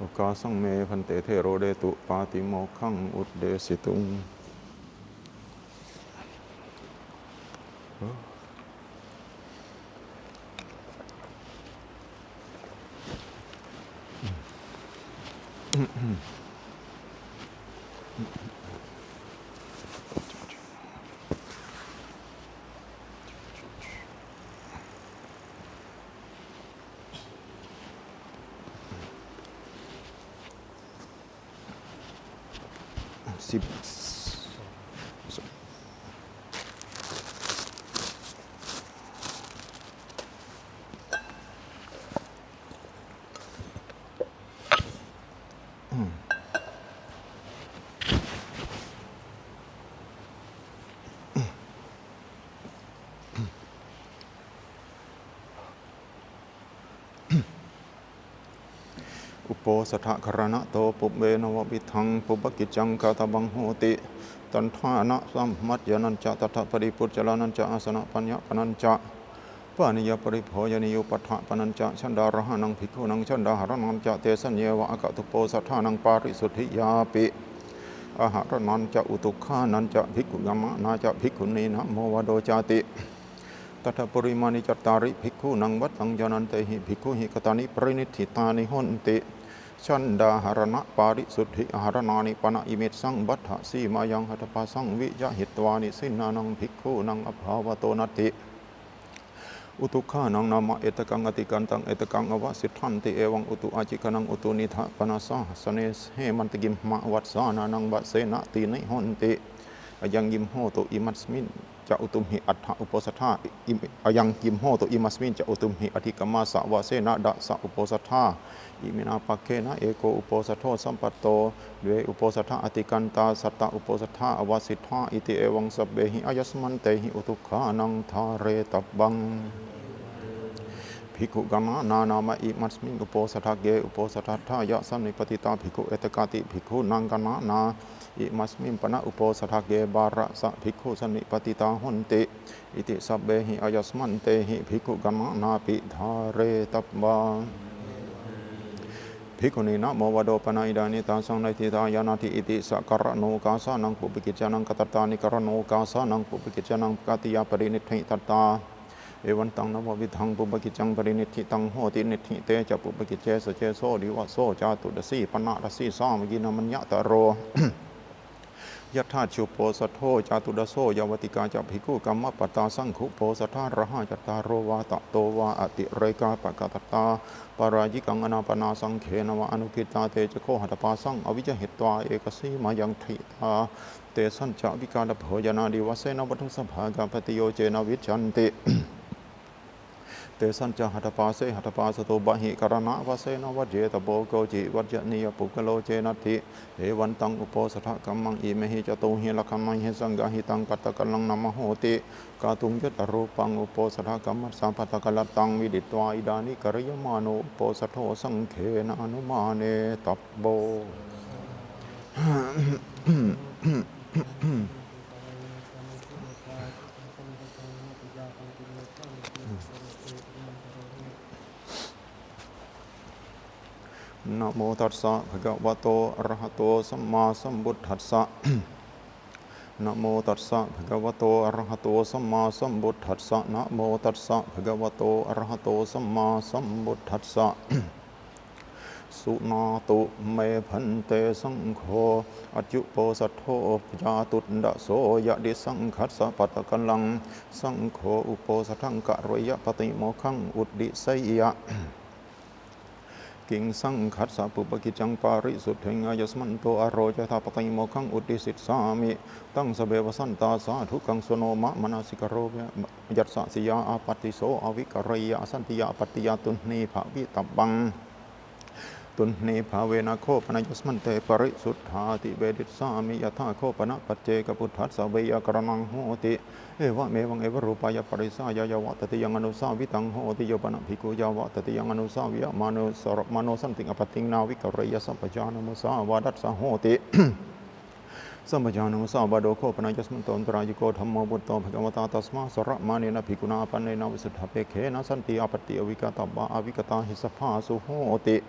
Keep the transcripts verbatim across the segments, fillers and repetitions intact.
Okāsaṃ me bhante thero detu pātimokkhaṃ uddesituṃ. Uposathakaraṇato pubbe navavidhaṃ pubbakiccaṃ kātabbaṃ hoti. Taṇṭhānasamajjanañca tattha paripujjalanañca āsanapaññapanañca pānīyaparibhojanīyūpaṭṭhapanañca chandārahānaṃ bhikkhūnaṃ chandāharaṇañca tesaññeva akatuposathānaṃ pārisuddhiyāpi āharaṇañca utukkhānañca bhikkhugaṇanā ca bhikkhunīnamovado cāti. Tattha purimāni cattāri bhikkhūnaṃ vattaṃ jānantehi bhikkhūhi katāni pariniṭṭhitāni honti. Chandāharaṇapārisuddhiāharaṇāni pana imissaṃ vattha sīmāyaṃ hatthapāsaṃ vijahitvā nisinnānaṃ bhikkhūnaṃ abhāvato natthi. Utukkhānaṃ nāma ettakaṃ atikkantaṃ ettakaṃ avasiṭṭhanti evaṃ utu ācikkhanaṃ utu nidhapanasāsane hemantagimhavassānānaṃ vasena tīṇi honti. Ayaṃ gimhotu imasmiñca utumhi aṭṭha uposathā, im-, ayaṃ gimhotu imasmiñca utumhi adhikamāsavasena dasa uposathā. Iminā pakkhena eko uposatho sampatto, dve uposathā atikkantā, satta uposathā avasiṭṭhā. Iti evaṃ sabbehi āyasmantehi utukkhānaṃ dhāretabbaṃ. Bhikkhugaṇanā nāma imasmiṃ uposathagge uposathāya sannipatitā bhikkhu ettakāti bhikkhūnaṃ gaṇanā. Imasmiṃ pana uposathagge bārasa bhikkhū sannipatitā honti. Iti sabbehi āyasmantehi bhikkhugaṇanāpi dhāretabbā. Bhikkhunīnamovado pana idāni tāsaṃ neṭṭhittāya natthi. Iti sakaraṇokāsānaṃ pubbakiccānaṃ katattāni karaṇokāsānaṃ pubbakiccānaṃ katiyā pariniṭṭhitattā. Evantaṃ navavidhaṃ pubbakiccaṃ pariniṭṭhitaṃ hoti. Niṭṭhite ca pubbakicce sace so divaso cātuddasīpaṇṇarasīsāmaggīnamaññataro. Yathājjuposatho cātuddaso yāvatikā ca bhikkhū kammappattā saṅghuposathārahā cattāro vā tato vā atirekā pakatattā pārājikaṃ anāpannā saṅghena vā anukkhittā te ca kho hatthapāsaṃ avijahitvā ekasīmāyaṃ ṭhitā. Tesañca vikālabhojanādivasena vatthusabbāgāpattiyo ce na vijjanti. Tesañca hatthapāse hatthapāsato bahikaraṇavasena vajjetabbo koci vajjanīyapuggalo ce natthi. Evantaṃ uposathakammaṃ imehi catūhi lakkhaṇehi saṅgahitaṃ pattakallaṃ nāma hoti. Kātuṃ yuttarūpaṃ uposathakammassa pattakallataṃ viditvā idāni kariyamāno uposatho saṅghena anumānetabbo. Namo tassa bhagavato arahato sammāsambuddhassa. Namo tassa bhagavato arahato sammāsambuddhassa. Namo tassa bhagavato arahato sammāsambuddhassa. Suṇātu me bhante saṅgho. Ajjuposatho cātuddaso yadi saṅghassa pattakallaṃ. Saṅgho uposathaṃ kareyya pātimokkhaṃ uddiseyya. Kiṃ saṅghassa pubbakiccaṃ pārisuddhiṃ āyasmanto ārocetha pātimokkhaṃ uddisissāmi. Taṃ sabbe vasantā sādhukaṃ suṇoma manasikaroma. Yassa siyā āpatti so āvikareyya, asantīyā āpattiyā tuṇhībhavitabbaṃ. Tuṇhībhāvena kho panāyasmante parisuddhāti vedissāmi. Yathā kho pana paccekapuṭṭhassa veyyākaraṇaṃ hoti. Evamevaṃ evarūpāya parisāya yāvatatiyaṃ anusāvitaṃ hoti, yo pana bhikkhu yāvatatiyaṃ anusāviyamāno saramāno santiṃ āpattiṃ nāvikareyya sampajānamusāvādassa hoti. Sampajānamusāvādo kho panāyasmanto antarāyiko dhammo vuṭṭho bhagavatā, tasmā saramānena bhikkhunā āpannena visuddhāpekkhena santī āpatti avikkatabbā, avikkatāhi sabbāsu hoti.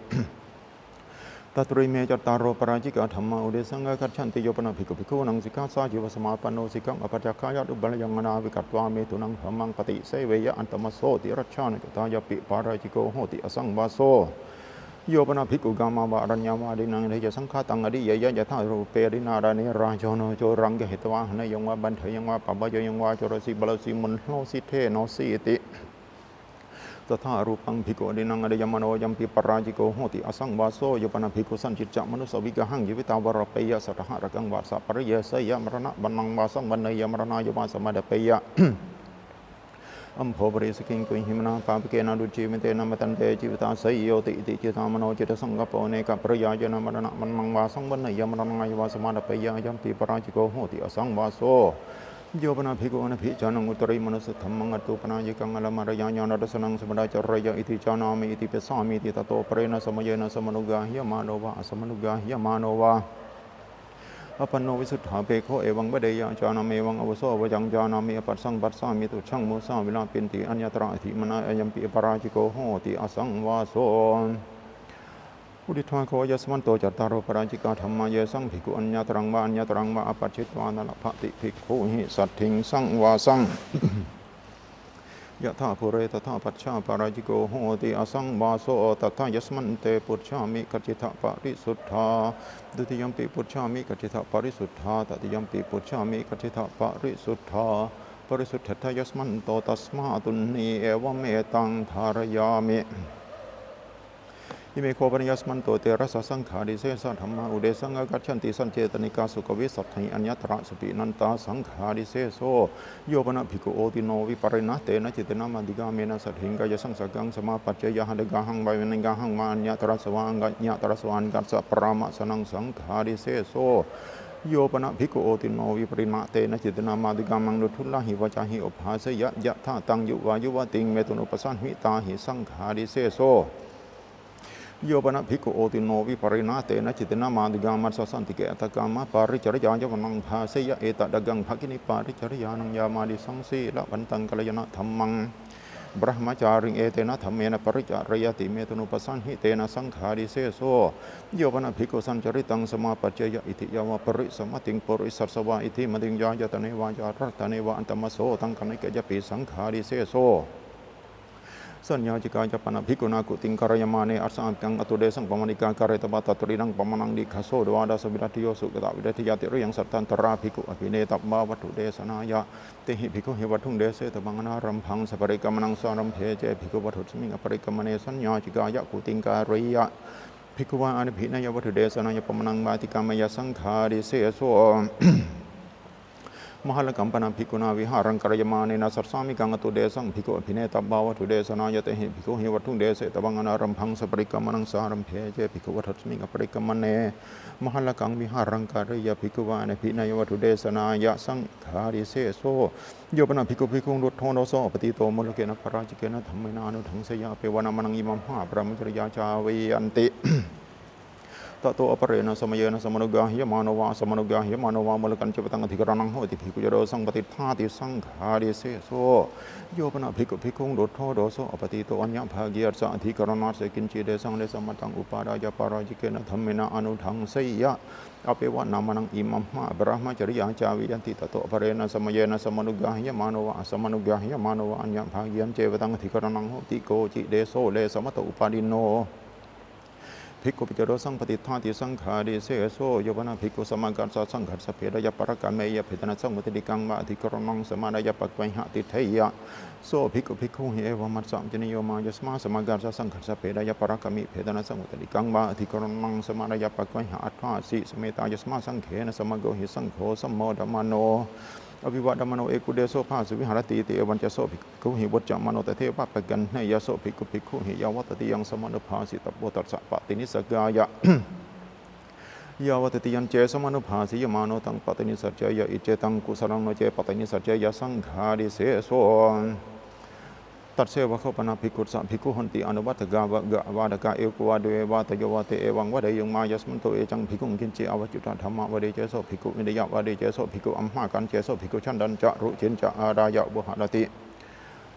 Tatrime cattāro pārājikā dhammā uddesaṃ āgacchanti. Yo pana bhikkhu bhikkhūnaṃ sikkhāsājīvasamāpanno sikkhaṃ apaccakkāya dubbalyaṃ anāvikkatva methunaṃ dhammaṃ paṭiseveyya antamassotiracchāna cattāyapi pārājiko hoti asaṃvāso. Yo pana bhikkhu gāmā vā araññā vā adinnaṃ adhiya saṅkhātaṃ adhiyeyya yathārūpe adinnadarane rājāno coraṃ gahetvā haneyyuṃ vā bandheyyuṃ vā pāpeyyeyyuṃ vā corasi balasi muḷhosi dhenosīti, tathārūpaṃ bhikkhu adinnaṃ adhiyamāno ayampi pārājiko hoti asaṃvāso. Yo pana bhikkhu sañcicca manussaviggāhaṃ jīvitā vārapeyya saṭṭhahārakaṃ vā sapariyeseyya maraṇavaṇṇaṃ vā saṃvaṇṇeyya maraṇāya vā samādapeyya ambhoparīsakhīṃ tuṇhī manā pāpakena dujjīvitena matante jīvitā seyyoti iti cittamano cittasaṅkappo anekapariyāyena maraṇavaṇṇaṃ vā saṃvaṇṇeyya maraṇāya vā samādapeyya ayampi pārājiko hoti asaṃvāso. Yo pana bhikkhu anabhijānaṃ uttarimanussadhammaṃ attūpanāyikaṃ alamāreyya ñāṇadassanaṃ samuddācareyya iti jānāmi iti passāmīti tato aparena samayena samanuggāhiyamāno vā asamanuggāhiyamāno vā āpanno visuddhāpekkho evaṃ vadeyya: ajānamevaṃ āvuso, avajjaṃ jānāmi, apassaṃ passāmi, tucchaṃ musā vilapinti, aññatra atthi manā, ayampi pārājiko hoti asaṃvāso. Uddiṭṭhā kho āyasmanto cattāro pārājikā dhammā: yesaṃ bhikkhu aññataraṃ vā aññataraṃ vā āpajjitvā na labhati bhikkhūhi saddhiṃ saṃvāsaṃ yathā pure tathā pacchā pārājiko hoti asaṃvāso. Tathāyasmante pucchāmi: kaccittha parisuddhā? Dutiyampi pucchāmi: kaccittha parisuddhā? Tatiyampi pucchāmi: kaccittha parisuddhā? Parisuddhetthāyasmanto, tasmā tuṇhī, evametaṃ dhārayāmi. Ime kho panāyasmanto terasa saṅghādisesā dhammā uddesaṃ āgacchanti: sañcetanikā sukkavisaṭṭhi aññatra supinantā saṅghādiseso. Yo pana bhikkhu otiṇṇo vipariṇatena cittena mātugāmena saddhiṃ kāyasaṃsaggaṃ samāpajjeyya hattagāhaṃ vā veṇigāhaṃ vā aññatarassa vā aññatarassa vā aṅgassa parāmasanaṃ saṅghādiseso. Yo pana bhikkhu otiṇṇo vipariṇatena cittena mātugāmaṃ duṭṭhullāhi vācāhi obhāseyya yathā taṃ yuvā yuvatiṃ metunupasañhitāhi saṅghādiseso. Yo pana bhikkhu otiṇṇo vipariṇatena cittena mātugāmassa santike attakāmaparicariyāya vanaṃ bhāseyya etadaggaṃ bhagini paricariyānaṃ yāmādisaṃ sīlavantaṃ kalyāṇadhammaṃ brahmacāriṃ etena dhammena paricareyyāti metunupasañhitena saṅghādiseso. Yo pana bhikkhu sañcaritaṃ samāpajjeyya itthiya vā purisamatiṃ purisassa vā iddhimatiṃ yāyataneva yārataneva antamassotaṃ kaṇikeyyapi saṅghādiseso. Saññājikāya pana bhikkhunā kutiṃkārayamāne assāmikaṃ attuddesaṃ pamāṇikā kāretabbā. Tatrīdaṃ pamāṇaṃ: dīghaso dvādasa vidatthiyo sugatavidatthiya tiriyaṃ sattantarā bhikkhu abhinetabbā vatthudesanāya. Tehi bhikkhūhi vatthuṃ desetabbaṃ anārambhaṃ saparikkamanaṃ. Sārambhe ce bhikkhu vatthusmiṃ aparikkamane saññājikāya kutiṃkāreyya bhikkhū vā anabhineyya vatthudesanāya pamāṇaṃ vā atikkāmeyya saṅghādiseso. Mahallakaṃ pana bhikkhunā vihāraṃ kārayamānena sassāmikaṃ attuddesaṃ bhikkhu abhinetabbā vatthudesanāya. Tehi bhikkhūhi vatthuṃ desetabbaṃ anārambhaṃ saparikkamanaṃ. Sārambhe ce bhikkhu vatthusmiṃ aparikkamane mahallakaṃ vihāraṃ kāreyya bhikkhū vā anabhineyya vatthudesanāya saṅghādiseso. Yo pana bhikkhu bhikkhuṃ duṭṭho doso apatīto mūlakena pārājikena dhammena anudhaṃseyya, appevanāmānaṃ imamhā brahmacariyā cāviyanti, tato aparena samayena samanuggāhiyamāno vā asamanuggāhiyamāno vā mūlakañceva taṃ adhikaraṇaṃ hoti bhikkhu ca dosaṃ patiṭṭhāti saṅghādiseso. Yo pana bhikkhu bhikkhuṃ duṭṭho doso apatīto aññabhāgiyassa adhikaraṇassa kiñci desaṃ desam mattaṃ upādāya pārājikena dhammena anudhaṃseyya, appevanāmānaṃ imamhā brahmacariyā cāviyanti, tato aparena samayena samanuggāhiyamāno vā asamanuggāhiyamāno vā aññabhāgiyañceva taṃ adhikaraṇaṃ hoti koci deso desam mattaṃ upādinno bhikkhu ca dosaṃ patiṭṭhāti saṅghādiseso. Yo pana bhikkhu samaggassa saṅghassa bhedāya parakkameyya bhedanasaṃvattanikaṃ vā adhikaraṇaṃ samādāya paggayha tiṭṭheyya, so bhikkhu bhikkhūhi evamassa vacanīyo: māyasmā samaggassa saṅghassa bhedāya parakkami bhedanasaṃvattanikaṃ vā adhikaraṇaṃ samādāya paggayha atthāsi, sametāyasmā saṅghena samaggo hi saṅgho sammodamāno avivadamāno ekuddeso phāsu viharatīti. Evañca so bhikkhu bhikkhūhi vuccamāno tatheva paggayheyya, so bhikkhu bhikkhūhi yāvatatiyaṃ samanubhāsitabbo tassa paṭinissaggāya, yāvatatiyañce samanubhāsiyamāno taṃ paṭinissajjeyya iccetaṃ kusalaṃ, no ce paṭinissajjeyya saṅghādiseso. Tasseva kho pana bhikkhussa bhikkhū honti anuvattakā vā gavādakā, eko vā dve vā tayo vā te evaṃ vadeyyuṃ: māyasmanto ekañca bhikkhuṃ kiñci avacuttadhammaṃ vadī ceso bhikkhu, vinayaṃ vadī ceso bhikkhu, amhākañceso bhikkhu, chandañca ruciñca ādāya voharati.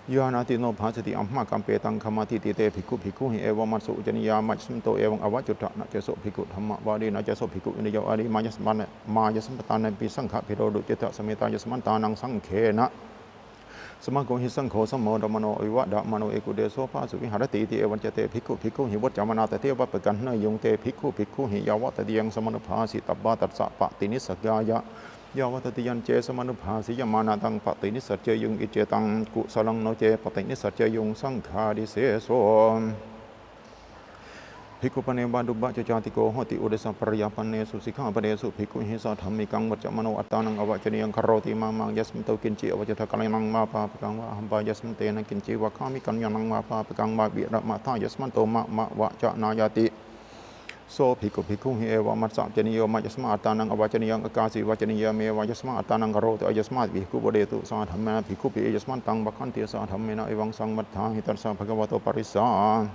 Yā nātino bhāsati amhākaṃ petaṃ khamatiti. Te bhikkhū bhikkhūhi evamassa vacanīyā māyasmanto evaṃ āvacuttha. Na ca so bhikkhu dhammavādī, na ca so bhikkhu vinayaṃvādī, māyasmana-, māyasmatānapi saṅghabhedo. Duccittasametāyasmantānaṃ saṅghena samāgamhi saṅgho sammodamāno avivadamāno ekuddesūpāsu viharatīti. Evañca te bhikkhū bhikkhūhi vuccamānā tatheva paggaṇheyyuṃ. Te bhikkhū bhikkhūhi yāvatatiyaṃ samanubhāsitabbā tassa paṭinissajjāya, yāvatatiyañcesamanubhāsiyamānā taṃ paṭinissajjeyyuṃ. Iccetaṃ kusalaṃ, no ce paṭinissajjeyyuṃ saṅghādiseso. Bhikkhu paneva dubbacajātiko hoti. Uddesa pariyāpannesu sikkhāpadesu bhikkhūhi saddhammikaṃ vuccamāno attānaṃ āvacanīyaṃ karoti. Mā māyasmato kiñci āvacuttha. Kalyāṇaṃ vā pāpakaṃ vā, aham vāyasmantena kiñci vakkhāmi, kalyāṇaṃ vā pāpakaṃ vā, viramathāyasmanto mama vacanāyāti. So bhikkhu bhikkhūhi evamassa vacanīyo: māyasmā attānaṃ āvacanīyaṃ akāsi, vacanīyamevāyasmā attānaṃ karoti. Āyasmā bhikkhu vadetu saddhammena, bhikkhūpi āyasmantaṃ vakkhanti saddhammena. Evaṃ saṃvatthāhi tassa bhagavato parisā: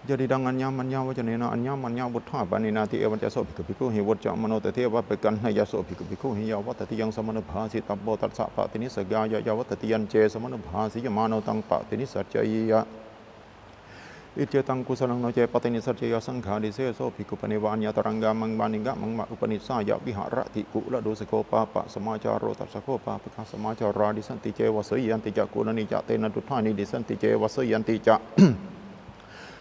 yadidaṃ aññamaññavacanena aññamaññavuṭṭhāpanenāti. Evañca so bhikkhu bhikkhūhi vuccamāno tatheva paggaṇheyya. So bhikkhu bhikkhūhi yāvatatiyaṃ samanubhāsitabbo tassa paṭinissajjāya, yāvatatiyañcesamanubhāsiyamāno taṃ paṭinissajjeyya. Iccetaṃ kusalaṃ, no ce paṭinissajjeyya saṅghādiseso. Bhikkhu paneva aññataraṃ gāmaṃ vā nigammaṃ vā upanissāya viharati. Kuladūsako pāpasamācāro, tassa kho pāpakā samācārā dissanti ceva suyyanti ca, kulāni ca tena duṭṭhāni dissanti ceva suyyanti ca.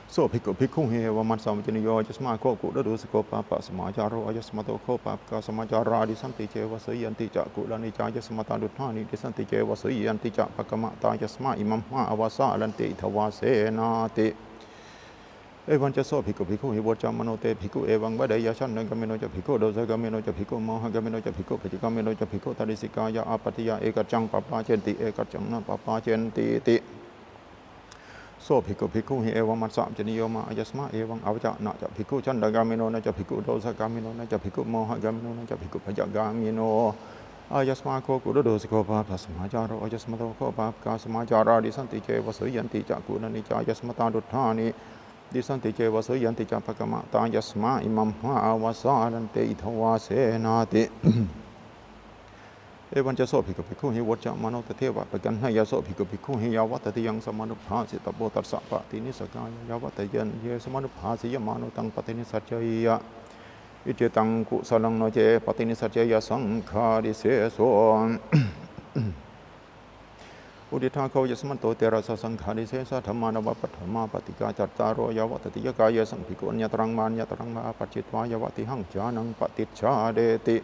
So bhikkhu bhikkhūhi evamassa vacanīyo: āyasmā kho kuladūsako pāpasamācāro, āyasmato kho pāpakā samācārā dissanti ceva suyyanti ca, kulāni cāyasmatā duṭṭhāni dissanti ceva suyyanti ca, pakamatāyasmā imamhā āvāsā alanti idha vāsenāti. Evañca so bhikkhu bhikkhūhi vuccamāno te bhikkhū evaṃ vadeyya: Chandagāmino ca bhikkhū, dosagāmino ca bhikkhū, mohagāmino ca bhikkhū, bhayagāmino ca bhikkhū, tādisīkāya āpatiyā ekaccaṃ pabbājenti, ekaccaṃ na pabbājentīti. So bhikkhu bhikkhūhi evamassa vacanīyo: Mā āyasmā evaṃ āvaca: Na ca bhikkhū chandagāmino, na ca bhikkhū dosagāmino, na ca bhikkhū mohagāmino, na ca bhikkhū bhayagāmino. Āyasmā kho kuladūsako pāpasamācāro, āyasmato kho pāpakā samācārā dissanti ceva suyyanti ca, kulāni cāyasmatā duṭṭhāni dissanti ceva suyyanti ca, pakamatāyasmā imamhā āvāsā alanti idha vāsenāti. Evañca so bhikkhu bhikkhūhi vuccamāno tatheva paggaṇheyya. So bhikkhu bhikkhūhi yāvatatiyaṃ samanubhāsitabbo tassa paṭinissajjāya, yāvatatiyañcesamanubhāsiyamāno taṃ paṭinissajjeyya. Iccetaṃ kusalaṃ, no ce paṭinissajjeyya saṅghādiseso. Uddiṭṭhā kho āyasmanto terasa saṅghādisesā dhammā: Nava paṭhamāpattikā cattāro yāvatatiyakkā. Yesaṃ bhikkhu aññataraṃ vā aññataraṃ vā āpajjitvā yāvatihaṃ jhānaṃ paṭicchādeti,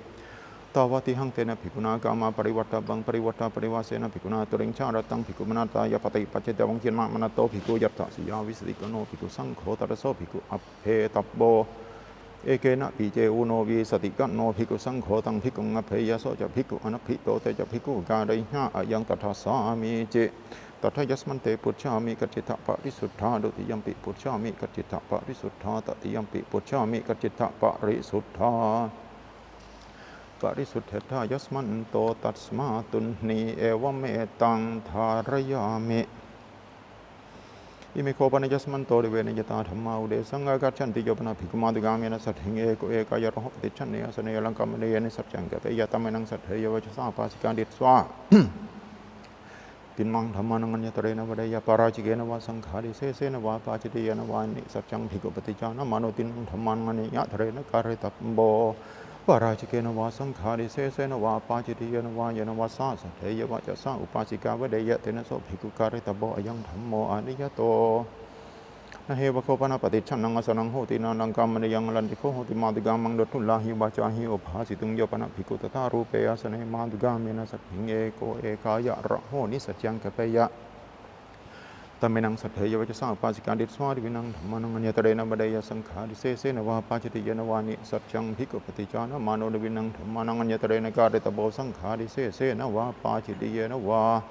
tāvatihaṃ tena bhikkhunā kāmā parivaṭṭabbaṃ. Parivaṭṭaparivāsena bhikkhunā turiyañcārattaṃ bhikkhumanāthāya paṭipajjitabbaṃ. Khinnamanādo bhikkhu yattha siyā vīsatigaṇo bhikkhusaṅgho, tattha so bhikkhu abbhetabbo. Ekenapi ce ūno vīsatigaṇo bhikkhusaṅgho taṃ bhikkhuṃ abbheyya, so ca bhikkhu anabbhito, te ca bhikkhū gārayhā, ayaṃ tattha sāmīci. Tatthāyasmante pucchāmi: Kaccittha parisuddhā? Dutiyampi pucchāmi: Kaccittha parisuddhā? Tatiyampi pucchāmi: Kaccittha parisuddhā? Parisuddhetthāyasmanto, tasmā tuṇhī, evametaṃ dhārayāmi. Ime kho panāyasmanto dve aniyatā dhammā uddesaṃ āgacchanti. Yo pana bhikkhu mātugāmena saddhiṃ eko ekāya raho paṭicchanne āsane alaṅkammaniye nisajjaṃ kappeyya, tamenaṃ saddheyyavacasā upāsikā disvā tiṇṇaṃ dhammānaṃ aññatarena vadeyya: pārājikena vā saṅghādisesena vā pācittiyena vā. Nisajjaṃ bhikkhu paṭijānamāno tiṇṇaṃ dhammānaṃ aññatarena kāretabbo pārājikena vā saṅghādisesena vā pācittiyena vā. Yena vā sā saddheyyavacasā upāsikā vadeyya, tena so bhikkhu kāretabbo: ayaṃ dhammo aniyato. Na heva kho pana paṭicchannaṃ āsanaṃ hoti, na alaṅkammaniyaṃ alantiko hoti mātugāmaṃ duṭṭhullāhi vācāhi obhāsituṃ. Yo pana bhikkhu tathārūpe āsane mātugāmena saddhiṃ eko ekāya raho nisajjaṃ kappeyya, tamenaṃ saddheyyavacasā upāsikā disvā dvinnaṃ dhammānaṃ aññatarena vadeyya: saṅghādisesena vā pācittiyena vā. Nisajjaṃ bhikkhu paṭijānamāno dvinnaṃ dhammānaṃ aññatarena kāretabbo: saṅghādisesena vā pācittiyena vā.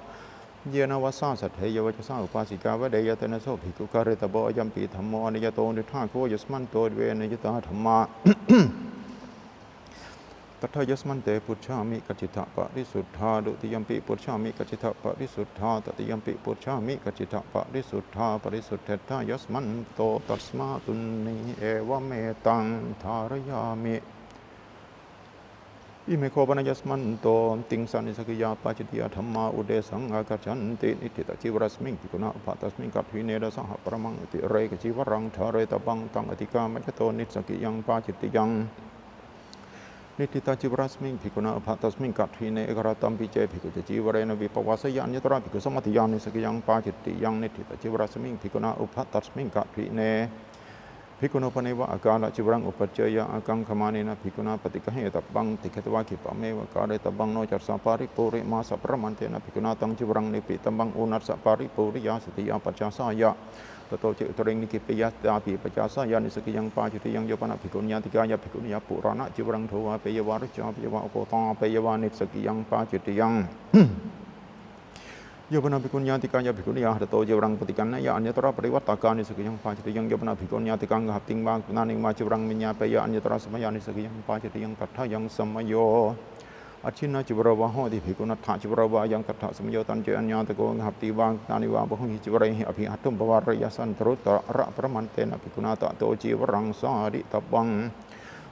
Yena vā sā saddheyyavacasā upāsikā vadeyya, tena so bhikkhu kāretabbo: ayampi dhammo aniyato. Uddiṭṭhā kho āyasmanto dve aniyatā dhammā. Tatthāyasmante pucchāmi: Kaccittha parisuddhā? Dutiyampi pucchāmi: Kaccittha parisuddhā? Tatiyampi pucchāmi: Kaccittha parisuddhā? Parisuddhetthāyasmanto, tasmā tuṇhī, evametaṃ dhārayāmi. Ime kho panāyasmanto tiṃsa nissagīyā pācittiyā dhammā uddesaṃ āgacchanti. Niṭṭhitacīvarasmiṃ bhikkhunā ubbhatasmiṃ kaṭhine dasahaparamaṃ atirekacīvaraṃ dhāretabbaṃ, taṃ atikkāmayato nissagīyaṃ pācittiyaṃ. Niṭṭhitacīvarasmiṃ bhikkhunā ubbhatasmiṃ kaṭhine ekarattampi ce bhikkhu ca cīvarena vippavaseyya aññatra bhikkhusammatiyā nissagīyaṃ pācittiyaṃ. Niṭṭhitacīvarasmiṃ bhikkhunā ubbhatasmiṃ kaṭhine bhikkhuno paneva akālacīvaraṃ uppajjeyya akaṅkhamānena bhikkhunā paṭiggahetabbaṃ. Tīkheytvā khippameva kāretabbaṃ, no cassa pāripūri māsaparamantena bhikkhunā taṃ cīvaraṃ nikkhipitabbaṃ ūnassa pāripūriyā sattiyā paccāsāya. Tato ce uttariṃ nikkhipiya tāpi paccāsāya nissagīyaṃ pācittiyaṃ. Yo pana bhikkhuññātikāya bhikkhuniyā purāṇacīvaraṃ dhovāpeyya vā rajāpeyya vā upoṭṭhāpeyya vā nissagīyaṃ pācittiyaṃ. Yo pana bhikkhuññātikāya bhikkhuniyā hatthato cīvaraṃ paṭiggaṇheyya aññatra parivaṭṭakā nissagīyaṃ pācittiyaṃ. Yo pana bhikkhuññātikāya gahapaṭiṃ vā gahapatāniṃ vā cīvaraṃ viññāpeyya aññatra samayā nissagīyaṃ pācittiyaṃ. Tathāyaṃ samayo. Acchinnacīvaro vā hoti bhikkhu naṭṭhacīvaro vā, ayaṃ tattha samayo. Tañce aññātako gahapatī vā gahapatāni vā bahūhi cīvarehi abhihaṭṭhuṃ pavāreyya santaruttaraparamantena bhikkhunā tato cīvaraṃ sāditabbaṃ.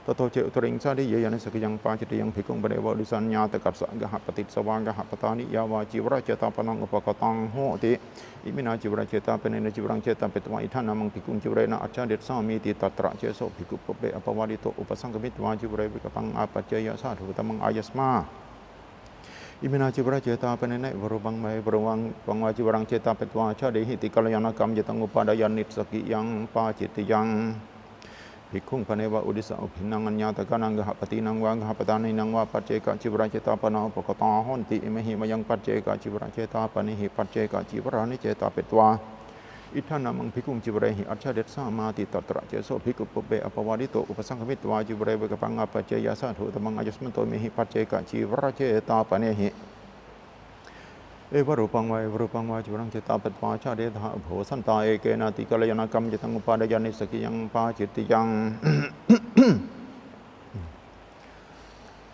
Tato ce uttariṃ sādiyeyya nissagīyaṃ pācittiyaṃ. Bhikkhuṃ paneva uddissa aññātakassa gahapatissa vā gahapatāniyā vā cīvaracetāpanaṃ upakatāṃ hoti. Iminā cīvaracetāpanena cīvaraṃ cetāpetvā iddhānāmaṃ bhikkhuṃ cīvarena acchādessāmīti. Tatra ce so bhikkhu pubbe appavārito upasaṅkamitvā cīvare vikappaṃ āpajjeyya sādhupaddammaṃ āyasmā. Iminā cīvaracetāpanena evarūpaṃ vā evarūpaṃ vā cīvaraṃ cetāpetvā acchādehīti kalyāṇakamyataṃ upādāya nissagīyaṃ pācittiyaṃ. Bhikkhuṃ paneva uddissa ubhinnaṃ aññātakānaṃ gahapatīnaṃ vā gahapatānīnaṃ vā paccekacīvaracetāpanā upakkatā honti. Imehi mayaṃ paccekacīvaracetāpanehi paccekacīvarāni cetāpetvā iddhānāmaṃ bhikkhuṃ cīvarehi acchādessāmāti. Tatra ce so bhikkhu pubbe appavārito upasaṅkamitvā cīvare vikappaṃ āpajjeyya sādhupaddammaṃ āyasmanto imehi paccekacīvaracetāpanehi evarūpaṃ vā evarūpaṃ vā cīvaraṃ cetāpetvā acchādetha ubho santā ekenāti kalyāṇakamyataṃ upādāya nissagīyaṃ pācittiyaṃ.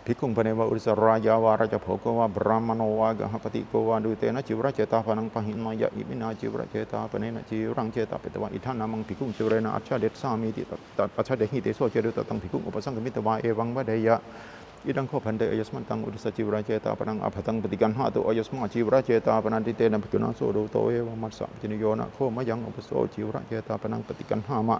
Bhikkhuṃ paneva uddissa rājā vā rājabhoggo vā brāhmaṇo vā gahapatiko vā dūtena cīvaracetāpanaṃ pahiṇeyya iminā cīvaracetāpanena cīvaraṃ cetāpetvā iddhānāmaṃ bhikkhuṃ cīvarena acchādessāmīti. Tat- acchādehīti. So ce dūtattaṃ bhikkhuṃ upasaṅkamitvā evaṃ vadeyya: Idaṃ kho bhante āyasmantaṃ uddissa cīvaracetāpanaṃ ābhataṃ paṭiggaṇhātu. Āyasmā cīvaracetāpanātītena bhikkhunā so dūto evamassa vacanīyo: Na kho mayaṃ āvuso cīvaracetāpanaṃ paṭiggaṇhāma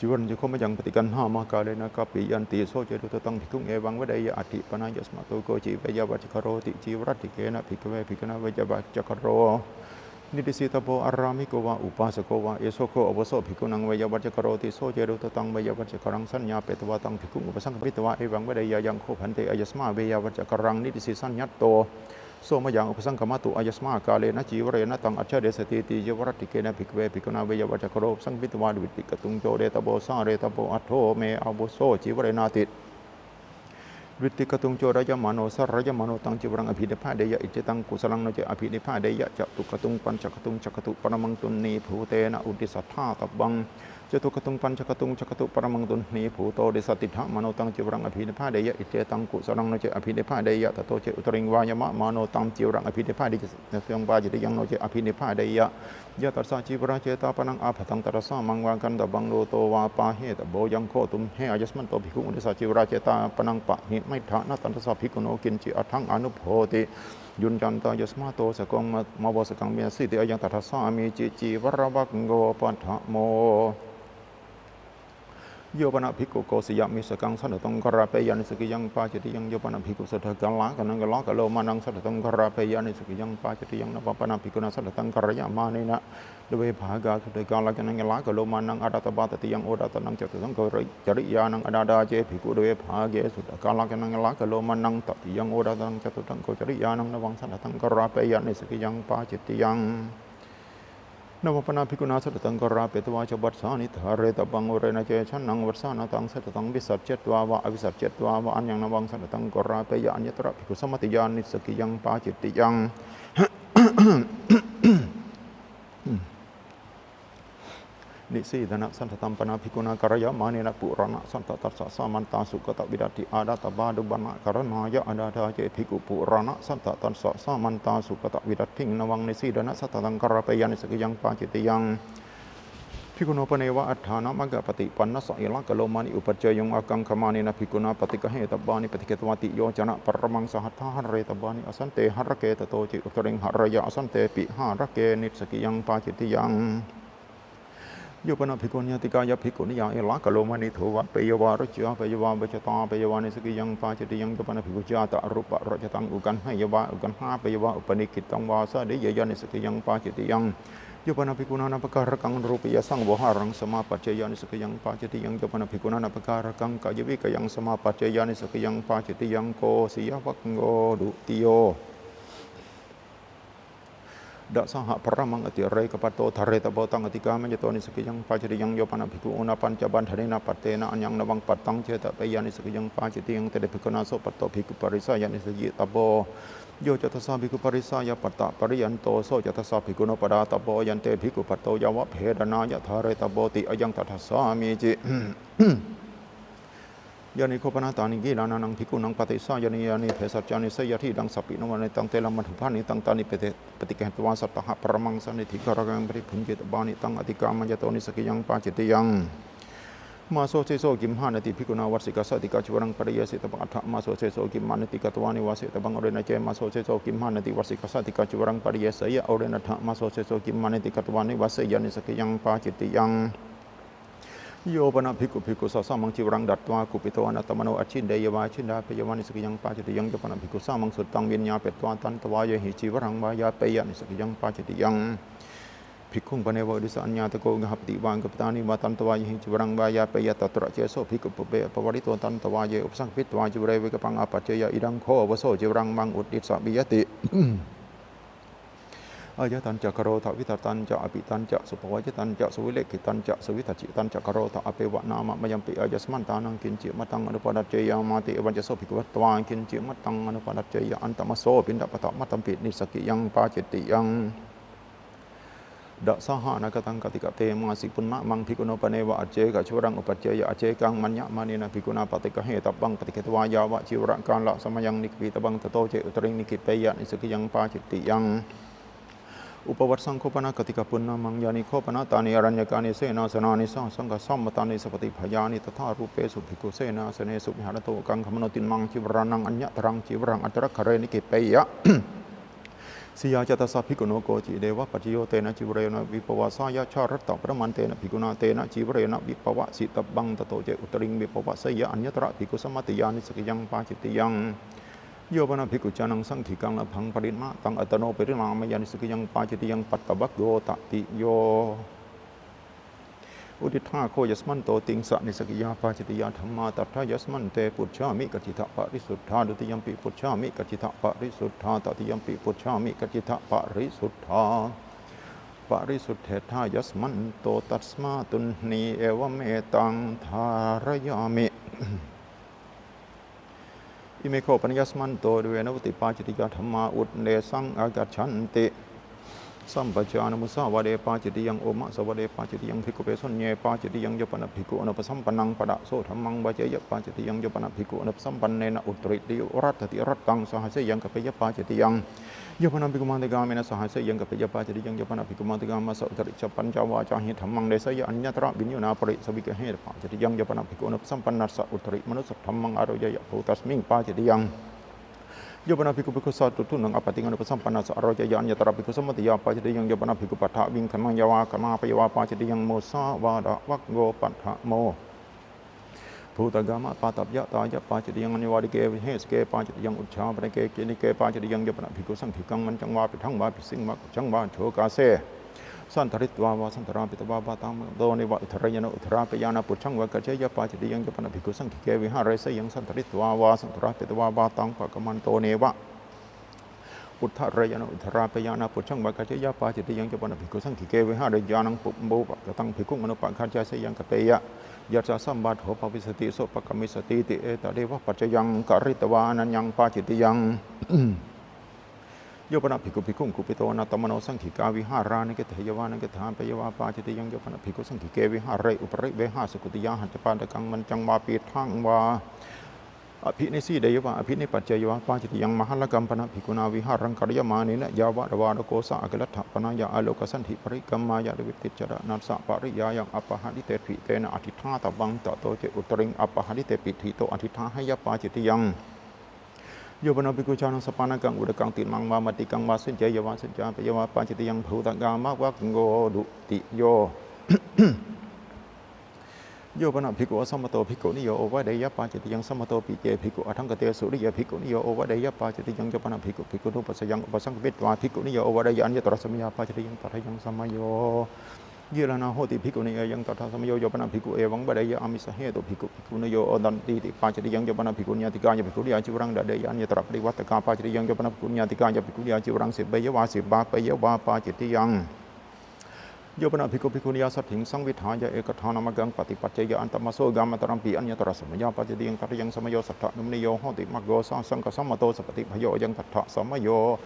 cīvarañca kho mayaṃ paṭiggaṇhāma kālena kāpiyanti. So ce dūtattaṃ bhikkhuṃ evaṃ vadeyya: Atthi panāyasmato koci veyyāvaccakaroti cīvaratthikena bhikkhave bhikkhunā veyyāvaccakaro niddisitabbo ārāmiko vā upāsako vā. Eso kho āvuso bhikkhūnaṃ veyyāvaccakaroti. So ce dūtattaṃ veyyāvaccakaraṃ saññāpetvā taṃ bhikkhuṃ upasaṅkamitvā evaṃ vadeyya: Yaṃ kho bhante āyasmā veyyāvaccakaraṃ niddisi saññatto, so mayaṃ upasaṅkamatu. Āyasmā kālena cīvarena taṃ acchādesatīti cīvaratthikena bhikkhave bhikkhunā veyyāvaccakaro upasaṅkamitvā dvitikatuṃ codetabbo sāretabbo: Atho me āvuso cīvarenāti. Dvitikatuṃ codayamāno sārayamāno taṃ cīvaraṃ abhinipphādeyya: Iccetaṃ kusalaṃ, no ce abhinipphādeyya. Catukatuṃ pañcakatuṃ cakkatu paramaṃ tuṇhībhūtena uddissa ṭhātabbaṃ. Catukatuṃ pañcakatuṃ cakkatu paramaṃ tuṇhībhūto uddissa tiṭṭhamāno taṃ cīvaraṃ abhinipphādeyya: Iccetaṃ kusalaṃ, no ce abhinipphādeyya. Tato ce uttariṃ vāyamamāno taṃ cīvaraṃ abhinipphādeyya nissagīyaṃ pācittiyaṃ, no ce abhinipphādeyya. Yā tassa cīvaracetāpanaṃ ābhataṃ tattha sāmaṃ vā gantabbaṃ dūto vā pāhetabbo. Yaṃ kho tumhe āyasmanto bhikkhuṃ uddissa cīvaracetāpanaṃ pahiṇettha, na tassa bhikkhuno kiñci atthaṃ anubhoti, yuñjantāyasmato sakaṃ ma- māvosakaṃ viññāsīti. Ayaṃ tattha sāmīci. Cīvaravaggo paṭhamo. Yo pana bhikkhu kosiyamissakaṃ santhataṃ kārāpeyya nissagīyaṃ pācittiyaṃ. Yo pana bhikkhu suddhakālakanaṃ eḷakalomānaṃ santhataṃ kārāpeyya nissagīyaṃ pācittiyaṃ. Nava pana bhikkhunā santhataṃ kārayamānena dve bhāgā suddhakālakanaṃ eḷakalomānaṃ ādātabbā tatiyaṃ odātānaṃ catutthaṅgocariyaṃ. Anādā ce bhikkhu dve bhāge suddhakālakanaṃ eḷakalomānaṃ tatiyaṃ odātānaṃ catutthaṅgocariyaṃ navaṃ santhataṃ kārāpeyya nissagīyaṃ pācittiyaṃ. Nava pana bhikkhunā santhataṃ kārāpetvā ca vassāni dhāretabbaṃ. Urena ce channaṃ vassānantaṃ santhataṃ visajjetvā vā avisajjetvā vā aññaṃ navaṃ santhataṃ kārāpeyya aññatra bhikkhusammatiyā nissagīyaṃ pācittiyaṃ. Nisīdanasanthataṃ pana bhikkhunā kārayamānena purāṇasanthatassā samantā sukatavidaṭṭhi ādātabbā dubbaṇṇakaraṇāya. Anādā ce bhikkhu purāṇasanthatassā samantā sukatavidaṭṭhiṃ navaṃ nisīdanasanthataṃ kārāpeyya nissagīyaṃ pācittiyaṃ. Bhikkhuno paneva atthānamaggappaṭipannassa ila kalomāni uppajjeyyuṃ, akaṅkhamānena bhikkhunā paṭiggahetabbāni. Paṭiggahetvā tiyojanaparamaṃ sahatthā hāretabbāni, asante hārake tato ci uttariṃ hāreyya, asantepi hārake nissaggiyaṃ pācittiyaṃ. Yo pana bhikkhu aññātikāya bhikkhuniyā ila kalomāni, dhovāpeyya vā rajāpeyya vā vajjatāpeyya vā, nissaggiyaṃ pācittiyaṃ. Yo pana bhikkhu jātarūparajataṃ uggaṇheyya vā uggaṇhāpeyya vā, upanīkhitaṃ vā sādiyeyya, nissaggiyaṃ pācittiyaṃ. Yo pana bhikkhu nānappakārakaṃ rūpiyasaṃvohāraṃ samāpajjeyya, nissaggiyaṃ pācittiyaṃ. Yo pana bhikkhu nānappakārakaṃ kāyavikkayaṃ samāpajjeyya, nissaggiyaṃ pācittiyaṃ. Kosiyavaggo dutiyo. Dasahaparamaṃ atirekapatto dhāretabbo, taṃ atikkāmayato nissaggiyaṃ pācittiyaṃ. Yo pana bhikkhu ūnapañcabandhanena pattena aññaṃ navaṃ pattaṃ chetāpeyya, nissaggiyaṃ pācittiyaṃ. Tena bhikkhunā so patto bhikkhuparisāya nissajjitabbo. Yo ca tassā bhikkhuparisāya pattapariyanto, so ca tassa bhikkhuno padātabbo, ayante bhikkhupattō yāvabhedanāya dhāretabboti, ayaṃ tattha sāmīci. Yāni kho pana tāni gilānānaṃ bhikkhūnaṃ paṭisāyanīyāni bhesajjāni, seyyathīdaṃ sappino vānitaṃ telaṃ madhubbānitaṃ, tāni paṭiggahetvā sattahaparamaṃ sannidhikārakaṃ paṭibhuñjitabbāni, taṃ atikkāmayato nissaggiyaṃ pācittiyaṃ. Māso seso gimhānanti bhikkhunā vassikassa ātikacīvaraṃ pariyesitabbā, addhamāso seso gimhānanti katvā nivasitabbaṃ, urenacce māso seso gimhānanti vassikassa ātikacīvaraṃ pariyeseyya, urenaddhamāso seso gimhānanti katvā nivaseyya, nissaggiyaṃ pācittiyaṃ. Yo pana bhikkhu bhikkhussa sāmaṃ cīvaraṃ datvā kupito anattamano acchindeyya vā acchindāpeyya vā, nissaggiyaṃ pācittiyaṃ. Yo pana bhikkhu sāmaṃ suttaṃ viññāpetvā tantavāyehi cīvaraṃ vāyāpeyya, nissaggiyaṃ pācittiyaṃ. Bhikkhuṃ paneva uddissa aññātako gahapati vā aggappattāni vā tantavāyehi cīvaraṃ vāyāpeyya, tatra ce so bhikkhu pubbe appavārito tantavāye upasaṅkamitvā cīvare vikappaṃ āpajjeyya, idaṃ kho āvuso cīvaraṃ maṃ uddissa viyati. Āyatañca karotha vittañca apitañca suppavāyitañca suvilekkhitañca suvitaccitañca karotha, appeva nāma mayampi āyasmantānaṃ kiñci mattaṃ anupadajjeyyāmāti. Evañca so bhikkhu vattā kiñci mattaṃ anupadajjeyya antamaso piṇḍapātamatthampi, nissaggiyaṃ pācittiyaṃ. Dasahaanāgataṃ kātika te māsi punnamaṃ bhikkhuno paneva accekacīvaraṃ uppajjeyya, accekaṃ maññamānena bhikkhunā paṭiggahetabbaṃ. Paṭiggahetvā yāvacīvarakālasamayaṃ nikkhipitabbaṃ, tato ce uttariṃ nikkhipeyya, nissaggiyaṃ pācittiyaṃ. Upavassaṃ kho pana kātika punnamaṃ, yāni kho pana tāni āraññakāni senāsanāni sahassaṃ samvattāni sappaṭibhayāni, tathārūpesu bhikkhu senāsanesu viharanto akaṅkhamāno tiṇṇaṃ cīvarānaṃ aññataraṃ cīvaraṃ antaraghare nikkhipeyya, siyā ca tassa bhikkhuno koci devapaccayo tena cīvarena vippavasāya, chārattaparamantena bhikkhunā tena cīvarena vippavasitabbaṃ, tato ce uttariṃ vippavaseyya, aññatra bhikkhusammatiyā, nissaggiyaṃ pācittiyaṃ. Yo pana bhikkhu jānaṃ saṅghikaṃ labhaṃ pariṇataṃ attano pariṇāmeyya, nissaggiyaṃ pācittiyaṃ. Pattavaggo tatiyo. Uddiṭṭhā kho āyasmanto tiṃsa nissaggiyā pācittiyā dhammā. Tatthāyasmante pucchāmi: kaccittha parisuddhā? Dutiyampi pucchāmi: kaccittha parisuddhā? Tatiyampi pucchāmi: kaccittha parisuddhā? Parisuddhetthāyasmanto, tasmā tuṇhī, evametaṃ dhārayāmi. Ime kho panāyasmanto dvenavuti pācittiyā dhammā uddesaṃ āgacchanti. Sampajānamusāvāde pācittiyaṃ, omasavāde pācittiyaṃ, bhikkhupesuññe pācittiyaṃ, yo pana bhikkhu anupasampannaṃ padaso dhammaṃ vāceyya pācittiyaṃ, yo pana bhikkhu anupasampannena uttaritti uddati rattaṃ saha seyyaṃ kappeyya pācittiyaṃ. Yo pana bhikkhu mātugāmena saha seyyaṃ kappeyya pācittiyaṃ, yo pana bhikkhu mātugāmassa uttarichapañcavācāhi dhammaṃ deseyya aññatra viññunā parisaviggahe pācittiyaṃ, yo pana bhikkhu anupasampannassa uttarimanussadhammaṃ ārocyeyya bhūtasmiṃ pācittiyaṃ. Yo pana bhikkhu bhikkhussa duṭṭhunaṃ āpattiṃ anupasampannassa ārocyeyya aññatra bhikkhusammatiyā pācittiyaṃ, yo pana bhikkhu paṭhaviṃ khaṇeyya vā khaṇāpeyya vā pācittiyaṃ, musāvādavaggo paṭhamo. Bhūtagāmapātabyatāya pācittiyaṃ, aññavādike vihesake pācittiyaṃ, ujjhāpanake kiṇṇike pācittiyaṃ, yo pana bhikkhu saṅghikaṃ mañcaṃ vā pīṭhaṃ vā bhisiṃ vā kuccaṃ vā ajjhokāse santharitvā vā santharāpetvā vā taṃ pakamanto neva uddhareyya, na uddharāpeyya, na pucchaṃ vā gaccheyya pācittiyaṃ, yo pana bhikkhu saṅghike vihāre seyyaṃ santharitvā vā santharāpetvā vā taṃ pakamanto neva uddhareyya, na uddharāpeyya, na pucchaṃ vā gaccheyya pācittiyaṃ, yo pana bhikkhu saṅghike vihāre jānaṃ pubbopagathaṃ bhikkhuṃ anuppakhajja seyyaṃ kappeyya, yassa sambādho bhavissati so pakkamissatīti, etadeva paccayaṃ karitvā anaññaṃ pācittiyaṃ. Yo pana bhikkhu bhikkhuṃ kupito anattamano saṅghikā vihārā niggaṭṭheyya vā niggaṭṭhāpeyya vā pācittiyaṃ, yo pana bhikkhu saṅghike vihāre uparivehāsakutiyā hañcapādakaṃ mañcaṃ vā pīṭhaṃ vā abhinisīdeyya vā abhinipajjeyya vā pācittiyaṃ. Mahallakampana bhikkhunā vihāraṃ kārayamānena yāva dvārakosā akalaṭṭhapanāya ālokasandhiparikammāya dvitticchadanasapariyāyaṃ appahariteṭṭhi tena adhiṭṭhātabbaṃ. Tato ce uttariṃ appaharitepi ṭhito adhiṭṭhāheyya pācittiyaṃ. Yo pana bhikkhu jānaṃ sappāṇakaṃ udakaṃ timnaṃ vā mattikaṃ vā siñceyya vā siñcāpeyya vā pācittiyaṃ. Bhūtakāmavaggo dutiyo. Yo pana bhikkhu asammato bhikkhuniyo ovadeyya pācittiyaṃ. Sammatopi ce bhikkhu aṭṭhaṅgate suriye bhikkhuniyo ovadeyya pācittiyaṃ. Yo pana bhikkhu bhikkhunupasayaṃ upasaṅkamitvā bhikkhuniyo ovadeyya aññatra samayā pācittiyaṃ. Tathāyaṃ samayo. Gilānā hoti bhikkhunī, ayaṃ tattha samayo. Yo pana bhikkhu evaṃ vadeyya āmisahetu bhikkhu bhikkhuniyo odantīti pācittiyaṃ. Yo pana bhikkhu ñātikāya bhikkhuniyā cīvaraṃ dadeyya aññatra parivaṭṭakā pācittiyaṃ. Yo pana bhikkhu ñātikāya bhikkhuniyā cīvaraṃ sibbeyya vā sibbāpeyya vā pācittiyaṃ. Yo pana bhikkhu bhikkhuniyā saddhiṃ saṃvidhāya ekaddhānamaggaṃ paṭipajjeyya antamaso gāmantarampi aññatra samayā pācittiyaṃ. Tathāyaṃ samayo. Saddhaṇamaniyo hoti maggo sāsaṅkasammato sapattibhayo, ayaṃ tattha samayo.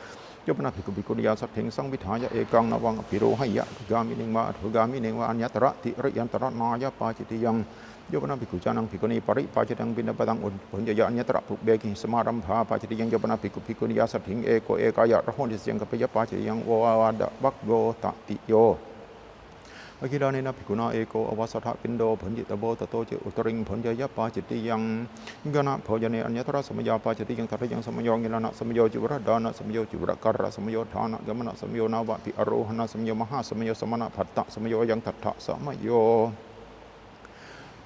Yo pana bhikkhu bhikkhuniyā saddhiṃ saṃvidhāya ekaṃ navaṃ abhirūheyya udagāminiṃ vā adhogāminiṃ vā aññatra tiriyantarānāya pācittiyaṃ. Yo pana bhikkhu jānaṃ bhikkhunī paripācitaṃ piṇḍapātaṃ bhuñjeyya aññatra pubbe gihisamārambhā pācittiyaṃ. Yo pana bhikkhu bhikkhuniyā saddhiṃ eko ekāya raho nisajjaṃ kappeyya pācittiyaṃ. Ovādavaggo tatiyo. Agilānena bhikkhunā eko avasathapiṇḍo bhuñjitabbo. Tato ce uttariṃ bhuñjeyya pācittiyaṃ. Gānabhojane aññatra samayā pācittiyaṃ. Tathāyaṃ samayo. Gilānasamayo cīvaradānasamayo cīvarakārasamayo dhānagamanasamayo nāvābhirūhanasamayo mahāsamayo samaṇabhattasamayo, ayaṃ tattha samayo.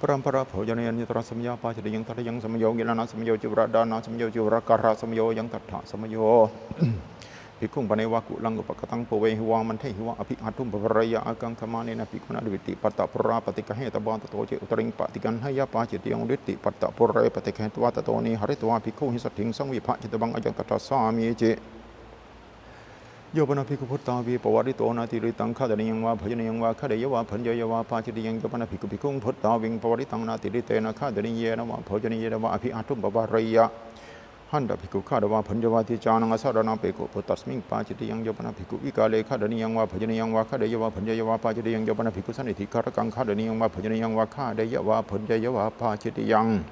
Paramparabhojane aññatra samayā pācittiyaṃ. Tathāyaṃ samayo. Gilānasamayo cīvaradānasamayo cīvarakārasamayo, ayaṃ tattha samayo. Bhikkhuṃ paneva kulaṃ upakataṃ puvehi vā manthehi vā abhihaṭṭhuṃ pavāreyya ākaṅkhamānena bhikkhunā dvittipattapurā paṭiggahetabbā. Tato ce uttariṃ paṭiggaṇheyya pācittiyaṃ. Dvittipattapure paṭiggahetvā tato nīharitvā bhikkhūhi saddhiṃ saṃvibhajitabbaṃ, ayaṃ tattha sāmīci. Yo pana bhikkhu bhuttāvī pavārito nātiriddaṃ khādanīyaṃ vā bhojanīyaṃ vā khādeyya vā bhuñjeyya vā pācittiyaṃ. Yo pana bhikkhu bhikkhuṃ bhuttāviṃ pavāritaṃ nātiriddena khādanīyena vā bhojanīyena vā abhihaṭṭhuṃ pavāreyya handa bhikkhu khāda vā bhuñja vāti cānaṃ asaraṇā bhikkhu bhuttasmiṃ pācittiyaṃ. Yo pana bhikkhu vikāle khādanīyaṃ vā bhojanīyaṃ vā khādeyya vā bhuñjeyya vā pācittiyaṃ. Yo pana bhikkhu sannidhikārakaṃ khādanīyaṃ vā bhojanīyaṃ vā khādeyya vā bhuñjeyya vā pācittiyaṃ.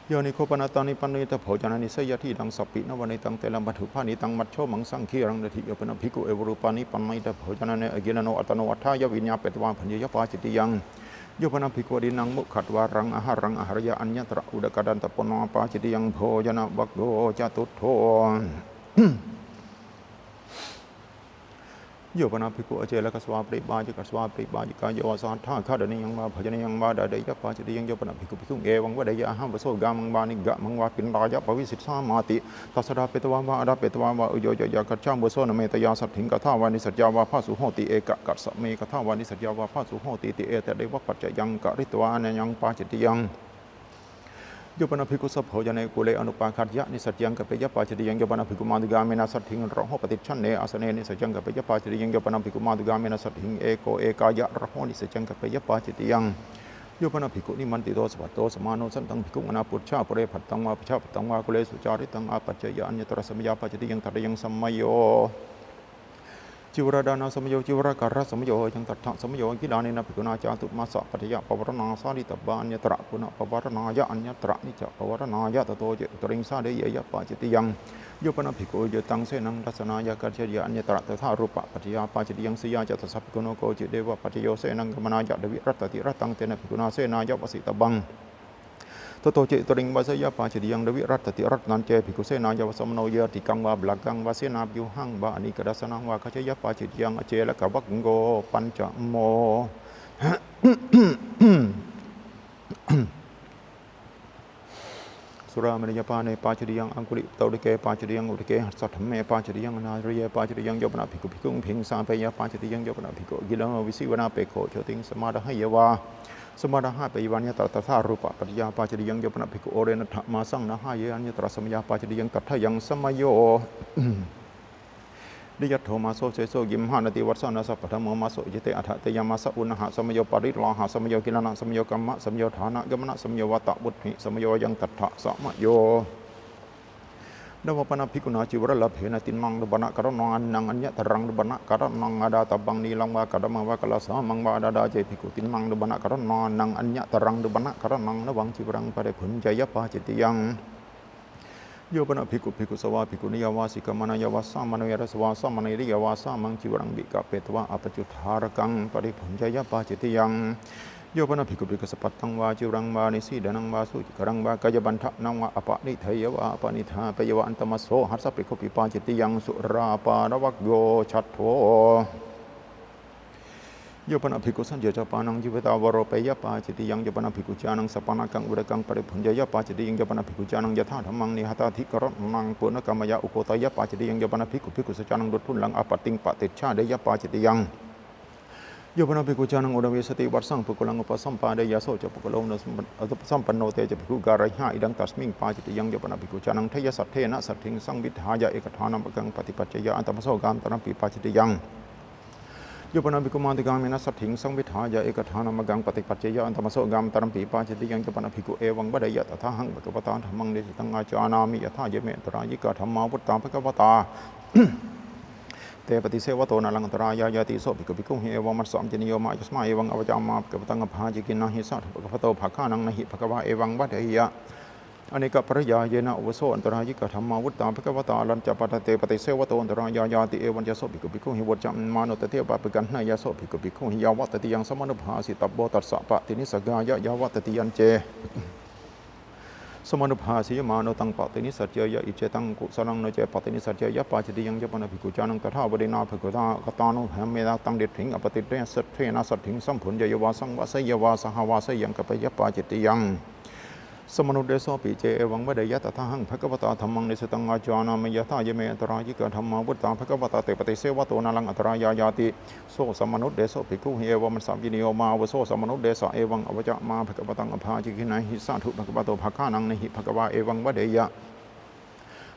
Yo nikkhopanattāni paṇītabhojanāni seyyathīdaṃ: sappi navānītaṃ telaṃ madhu phāṇītaṃ majjho maṃsaṃ khīraṃ natthi. Yo pana bhikkhu evarūpāni paṇītabhojanāni agilāno attano atthāya viññāpetvā bhuñjeyya pācittiyaṃ. Yo pana bhikkhu adinnaṃ mukhadvāraṃ āhāraṃ āhareyya aññatra udakadantaponā pācittiyaṃ. Bhojanavaggo catuttho. Yo pana bhikkhu acelakasvā paribhājakasvā paribhājakāya vā sahatthā khādanīyaṃ vā bhojanīyaṃ vā dadeyya pācittiyaṃ. Yo pana bhikkhu bhikkhuṃ evaṃ vadeyya: ahāvuso gāmaṃ vā niggāmaṃ vā piṇḍāya pavisissāmāti. Tassa dāpetvā vā adāpetvā vā uyojeyya, gacchāvuso, na me tayā saddhiṃ kathā vā nisajjā vā phāsu hoti, ekakassa me kathā vā nisajjā vā phāsu hotīti, etadeva paccayaṃ karitvā anayaṃ pācittiyaṃ. Yo pana bhikkhu sabhojane kule anupāgayya nisajjaṃ kappeyya pācittiyaṃ. Yo pana bhikkhu mātugāmena saddhiṃ raho paṭicchanne āsane nisajjaṃ kappeyya pācittiyaṃ. Yo pana bhikkhu mātugāmena saddhiṃ eko ekāya raho nisajjaṃ kappeyya pācittiyaṃ. Yo pana bhikkhu nimantito sabhatto samāno santaṃ bhikkhuṃ anāpucchā pure bhattaṃ vā pacchā bhattaṃ vā kulesu cārittaṃ āpajjeyya aññatra samayā pācittiyaṃ. Tathāyaṃ samayo. Cīvaradānasamayo cīvarakārasamayo, ayaṃ tattha samayo. Agilānena bhikkhunā cātummāsapaccayapavarāṇā sāditabbā aññatra punappavarāṇāya aññatra niccappavarāṇāya. Tato ce uttariṃ sādeyeyya pācittiyaṃ. Yo pana bhikkhu uyyuttaṃ senaṃ dassanāya gaccheyya aññatra tathārūpapaccayā pācittiyaṃ. Siyā ca tassa bhikkhuno kocitteva paccayo senaṃ gamanāya dvirattati rattaṃ, tena bhikkhunā senāya vasitabbaṃ. Tato ce uttariṃ vaseyya pācittiyaṃ. Dvirattati rattañce bhikkhusenāya vasamanuyyātikaṃ vā balaggaṃ vā senābyūhaṃ vā anīkadassanaṃ vā gaccheyya pācittiyaṃ. Acelakavaggo pañcamo. Surāmerayapāne pācittiyaṃ, aṅgulipatodake pācittiyaṃ, udake hatthaṭṭhame pācittiyaṃ, anāhariye pācittiyaṃ. Yo pana bhikkhu bhikkhuṃ bhiṃsāpeyya pācittiyaṃ. Yo pana bhikkhu agilāno vīsīvanāpekkho jotī samādaheyya vā samādahāpeyya vā aññatra tathārūpapaccayā pācittiyaṃ. Yo pana bhikkhu orenaṭṭhamāsaṃ nāhāye aññatra samayā pācittiyaṃ. Tathāyaṃ samayo. Diyaṭṭho māso seso gimhānāti vassānassa paṭhamo māso. Icchite atha teyamāsā uṇhasamayo parilāhasamayo gilānasamayo kammasamayo thānagamanasamayo vātavuṭṭhisamayo, ayaṃ tattha samayo. Navaṃ pana bhikkhunā cīvaralābhena tiṇṇaṃ dubbanaṃ karaṇānaṃ aññataraṃ dubbanaṃ karaṇaṃ ādātabbaṃ. Nīlaṃ vā kaddamaṃ vā kalasāmaṃ vā ādādā ce bhikkhu tiṇṇaṃ dubbanaṃ karaṇānaṃ aññataraṃ dubbanaṃ karaṇaṃ navaṃ cīvaraṃ paribhuñjeyya pācittiyaṃ. Yo pana bhikkhu bhikkhussa vā bhikkhuniyā vā sikkhāmanāya vā sāmaṇerassa vā sāmaṇeriyā vā sāmaṃ cīvaraṃ vikappetvā apaccuddhārakaṃ paribhuñjeyya pācittiyaṃ. Yo pana bhikkhu bhikkhussa pattaṃ vā cīvaraṃ vā nisīdanaṃ vā sūcikaṃ vā kāyabandhanaṃ vā aparitteyya vā aparidhāpeyya vā antamaso hassa bhikkhupi pācittiyaṃ surāpānavaggo chaṭṭho. Yo pana bhikkhu sañcicca pāṇaṃ jīvitā vā ropeyya pācittiyaṃ. Yo pana bhikkhu jānaṃ sappāṇakaṃ udakaṃ paribhuñjeyya pācittiyaṃ. Yo pana bhikkhu jānaṃ yathādhammaṃ nihatādikāraṇaṃ punakkāmayā ukkoteyya pācittiyaṃ. Yo pana bhikkhu bhikkhussa jānaṃ duṭṭhullaṃ āpattiṃ paṭicchādeyya pācittiyaṃ. Yo pana bhikkhu jānaṃ ūnavīsati vassaṃ puggalaṃ upasampādeyya so ca puggalo upasampanno te ca bhikkhū gārayhā idaṃ tasmiṃ pācittiyaṃ. Yo pana bhikkhu jānaṃ theyyasatthena saddhiṃ saṃvidhāya ekaddhānamaggaṃ paṭipajjeyya antamaso gāmantarampi pācittiyaṃ. Yo pana bhikkhu mātugāmena saddhiṃ saṃvidhāya ekaddhānamaggaṃ paṭipajjeyya antamaso gāmantarampi pācittiyaṃ. Yo pana bhikkhu evaṃ vadeyya tathāhaṃ bhagavatā dhammaṃ desitaṃ ājānāmi yathāyeme antarāyikā dhammā vuttā bhagavatā te paṭisevato nālaṃ antarāyāyāti. So bhikkhu bhikkhūhi evaṃ manasā vijaṇṇiyyo mā āyasmā evaṃ avacāma bhagavantaṃ abhācikinnahi sādhu bhagavato bhāgānaṃ na hi bhagavā evaṃ vadeyya anekapariyāyena āvuso antarāyikā dhammā vuttā bhagavatā alañca paṭatte paṭisevato antarāyāyāti. Evañca so bhikkhu bhikkhūhi vuccamāno tatheva paganheyya. So bhikkhu bhikkhūhi yāvatatiyaṃ samanubhāsitabbo tassa paṭinissaggāya yāvatatiyañce samanubhāsiyamāno taṃ paṭinissajjeyya iccetaṃ kusalaṃ no ce paṭinissajjeyya pācittiyaṃ. Yo pana bhikkhu jānaṃ tathāvādinā bhagavatāgatānubhāvena taṃ diṭṭhiṃ āpattiṃ sattena saddhiṃ sambhuñjeyya vā saṃvāseyya vā saha vāseyyaṃ kappeyya pācittiyaṃ. Samanuddesopi ce evaṃ vadeyya tathāhaṃ bhagavatā dhammaṃ desitaṃ ājānāmi yathāyeme antarāyikā dhammā vuttā bhagavatā te paṭisevato nālaṃ antarāyāyāti. So samanuddeso bhikkhūhi evaṃ manasā vijaṇṇiyyo mā āvuso samanuddesa evaṃ avacāma bhagavantaṃ abhācikinnahi sādhu bhagavato bhāgānaṃ na hi bhagavā evaṃ vadeyya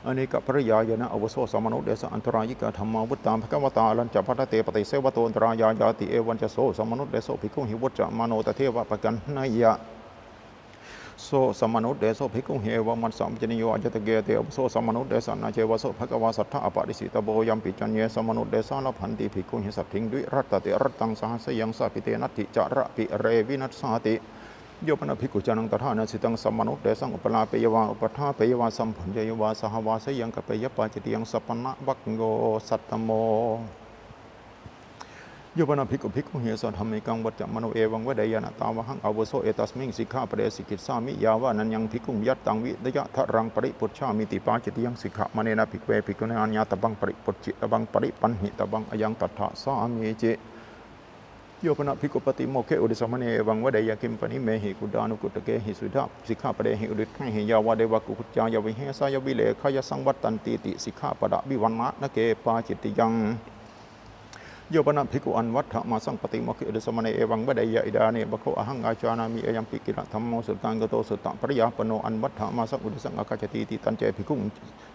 anekapariyāyena āvuso samanuddesa antarāyikā dhammā vuttā bhagavatā alañca paṭatte paṭisevato antarāyāyāti. Evañca so samanuddeso bhikkhūhi vuccamāno tatheva paganheyya. So samanuddeso bhikkhūhi evaṃ manasā vijaṇṇiyyo āyatike te āvuso samanuddesa na ceva so bhagavā sattha āparissitabbo yampi caññe samanuddesā labhanti bhikkhūhi saddhiṃ dvirattatirattaṃ sahasseyyaṃ sāpi te natthi carapi re vinassāti. Yo pana bhikkhu jānaṃ tathānasitaṃ samanuddesaṃ upalāpeyya vā upaṭṭhāpeyya vā sambhuñjeyya vā saha vāseyyaṃ kappeyya pācittiyaṃ sappāṇavaggo sattamo. Yo pana bhikkhu bhikkhūhi saddhammikaṃ vuccamāno evaṃ vadeyya na tāvāhaṃ āvuso etasmiṃ sikkhāpade sikkhissāmi yāva naññaṃ bhikkhuṃ yattaṃ vinayadharaṃ paripūjjāmīti pācittiyaṃ. Sikkhāpanena bhikkhave bhikkhunā aññātabbaṃ paripūjjitabbaṃ paripañhitabbaṃ ayaṃ tattha sāmīci. Yo pana bhikkhu pātimokkhe uddesamāne evaṃ vadeyya kiṃ panimehi kuddānukuttakehi suddhā sikkhāpadehi uddissehi yāvadeva kukuccāya vihesāya vilekkhāya saṃvattantīti sikkhāpadavivaṇṇanake pācittiyaṃ. Yo pana bhikkhu anvaḍḍhamāsaṃ pātimokkhe uddesamāne evaṃ vadeyya idāneva kho ahaṃ ājānāmi ayampi kila dhammo suttaṃ. Kuto suttapariyāpanno anvaḍḍhamāsaṃ uddesaṃ āgacchantīti tañce bhikkhuṃ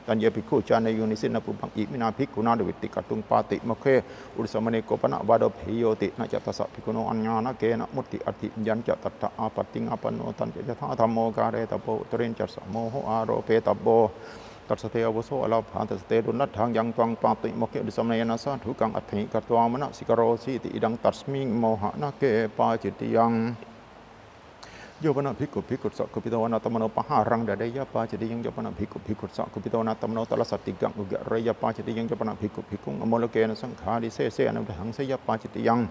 tañce bhikkhū jāneyyuṃ nisinnapubbaṃ iminā bhikkhunā dvittikkhattuṃ pātimokkhe uddesamāne ko pana vādabhiyyoti na ca tassa bhikkhuno aññāṇakena mutti atthi. Yañca tattha āpattiṃ āpanno tañca yathādhammo kāretabbo uttariñcassa moho āropetabbo. Tassa te āvuso alābhā tassa te dulladdhaṃ yaṃ tvaṃ pātimokkhe uddesamānena sādhukaṃ atthīkatvā manasikarosīti idaṃ tasmiṃ mohanake pācittiyaṃ. Yo pana bhikkhu bhikkhussa kupito anattamano pahāraṃ dadeyya pācittiyaṃ. Yo pana bhikkhu bhikkhussa kupito anattamano talasattikkaṃ uggareyya pācittiyaṃ. Yo pana bhikkhu bhikkhuṃ amūlakena saṅghādisesena nudhaṃseyya pācittiyaṃ.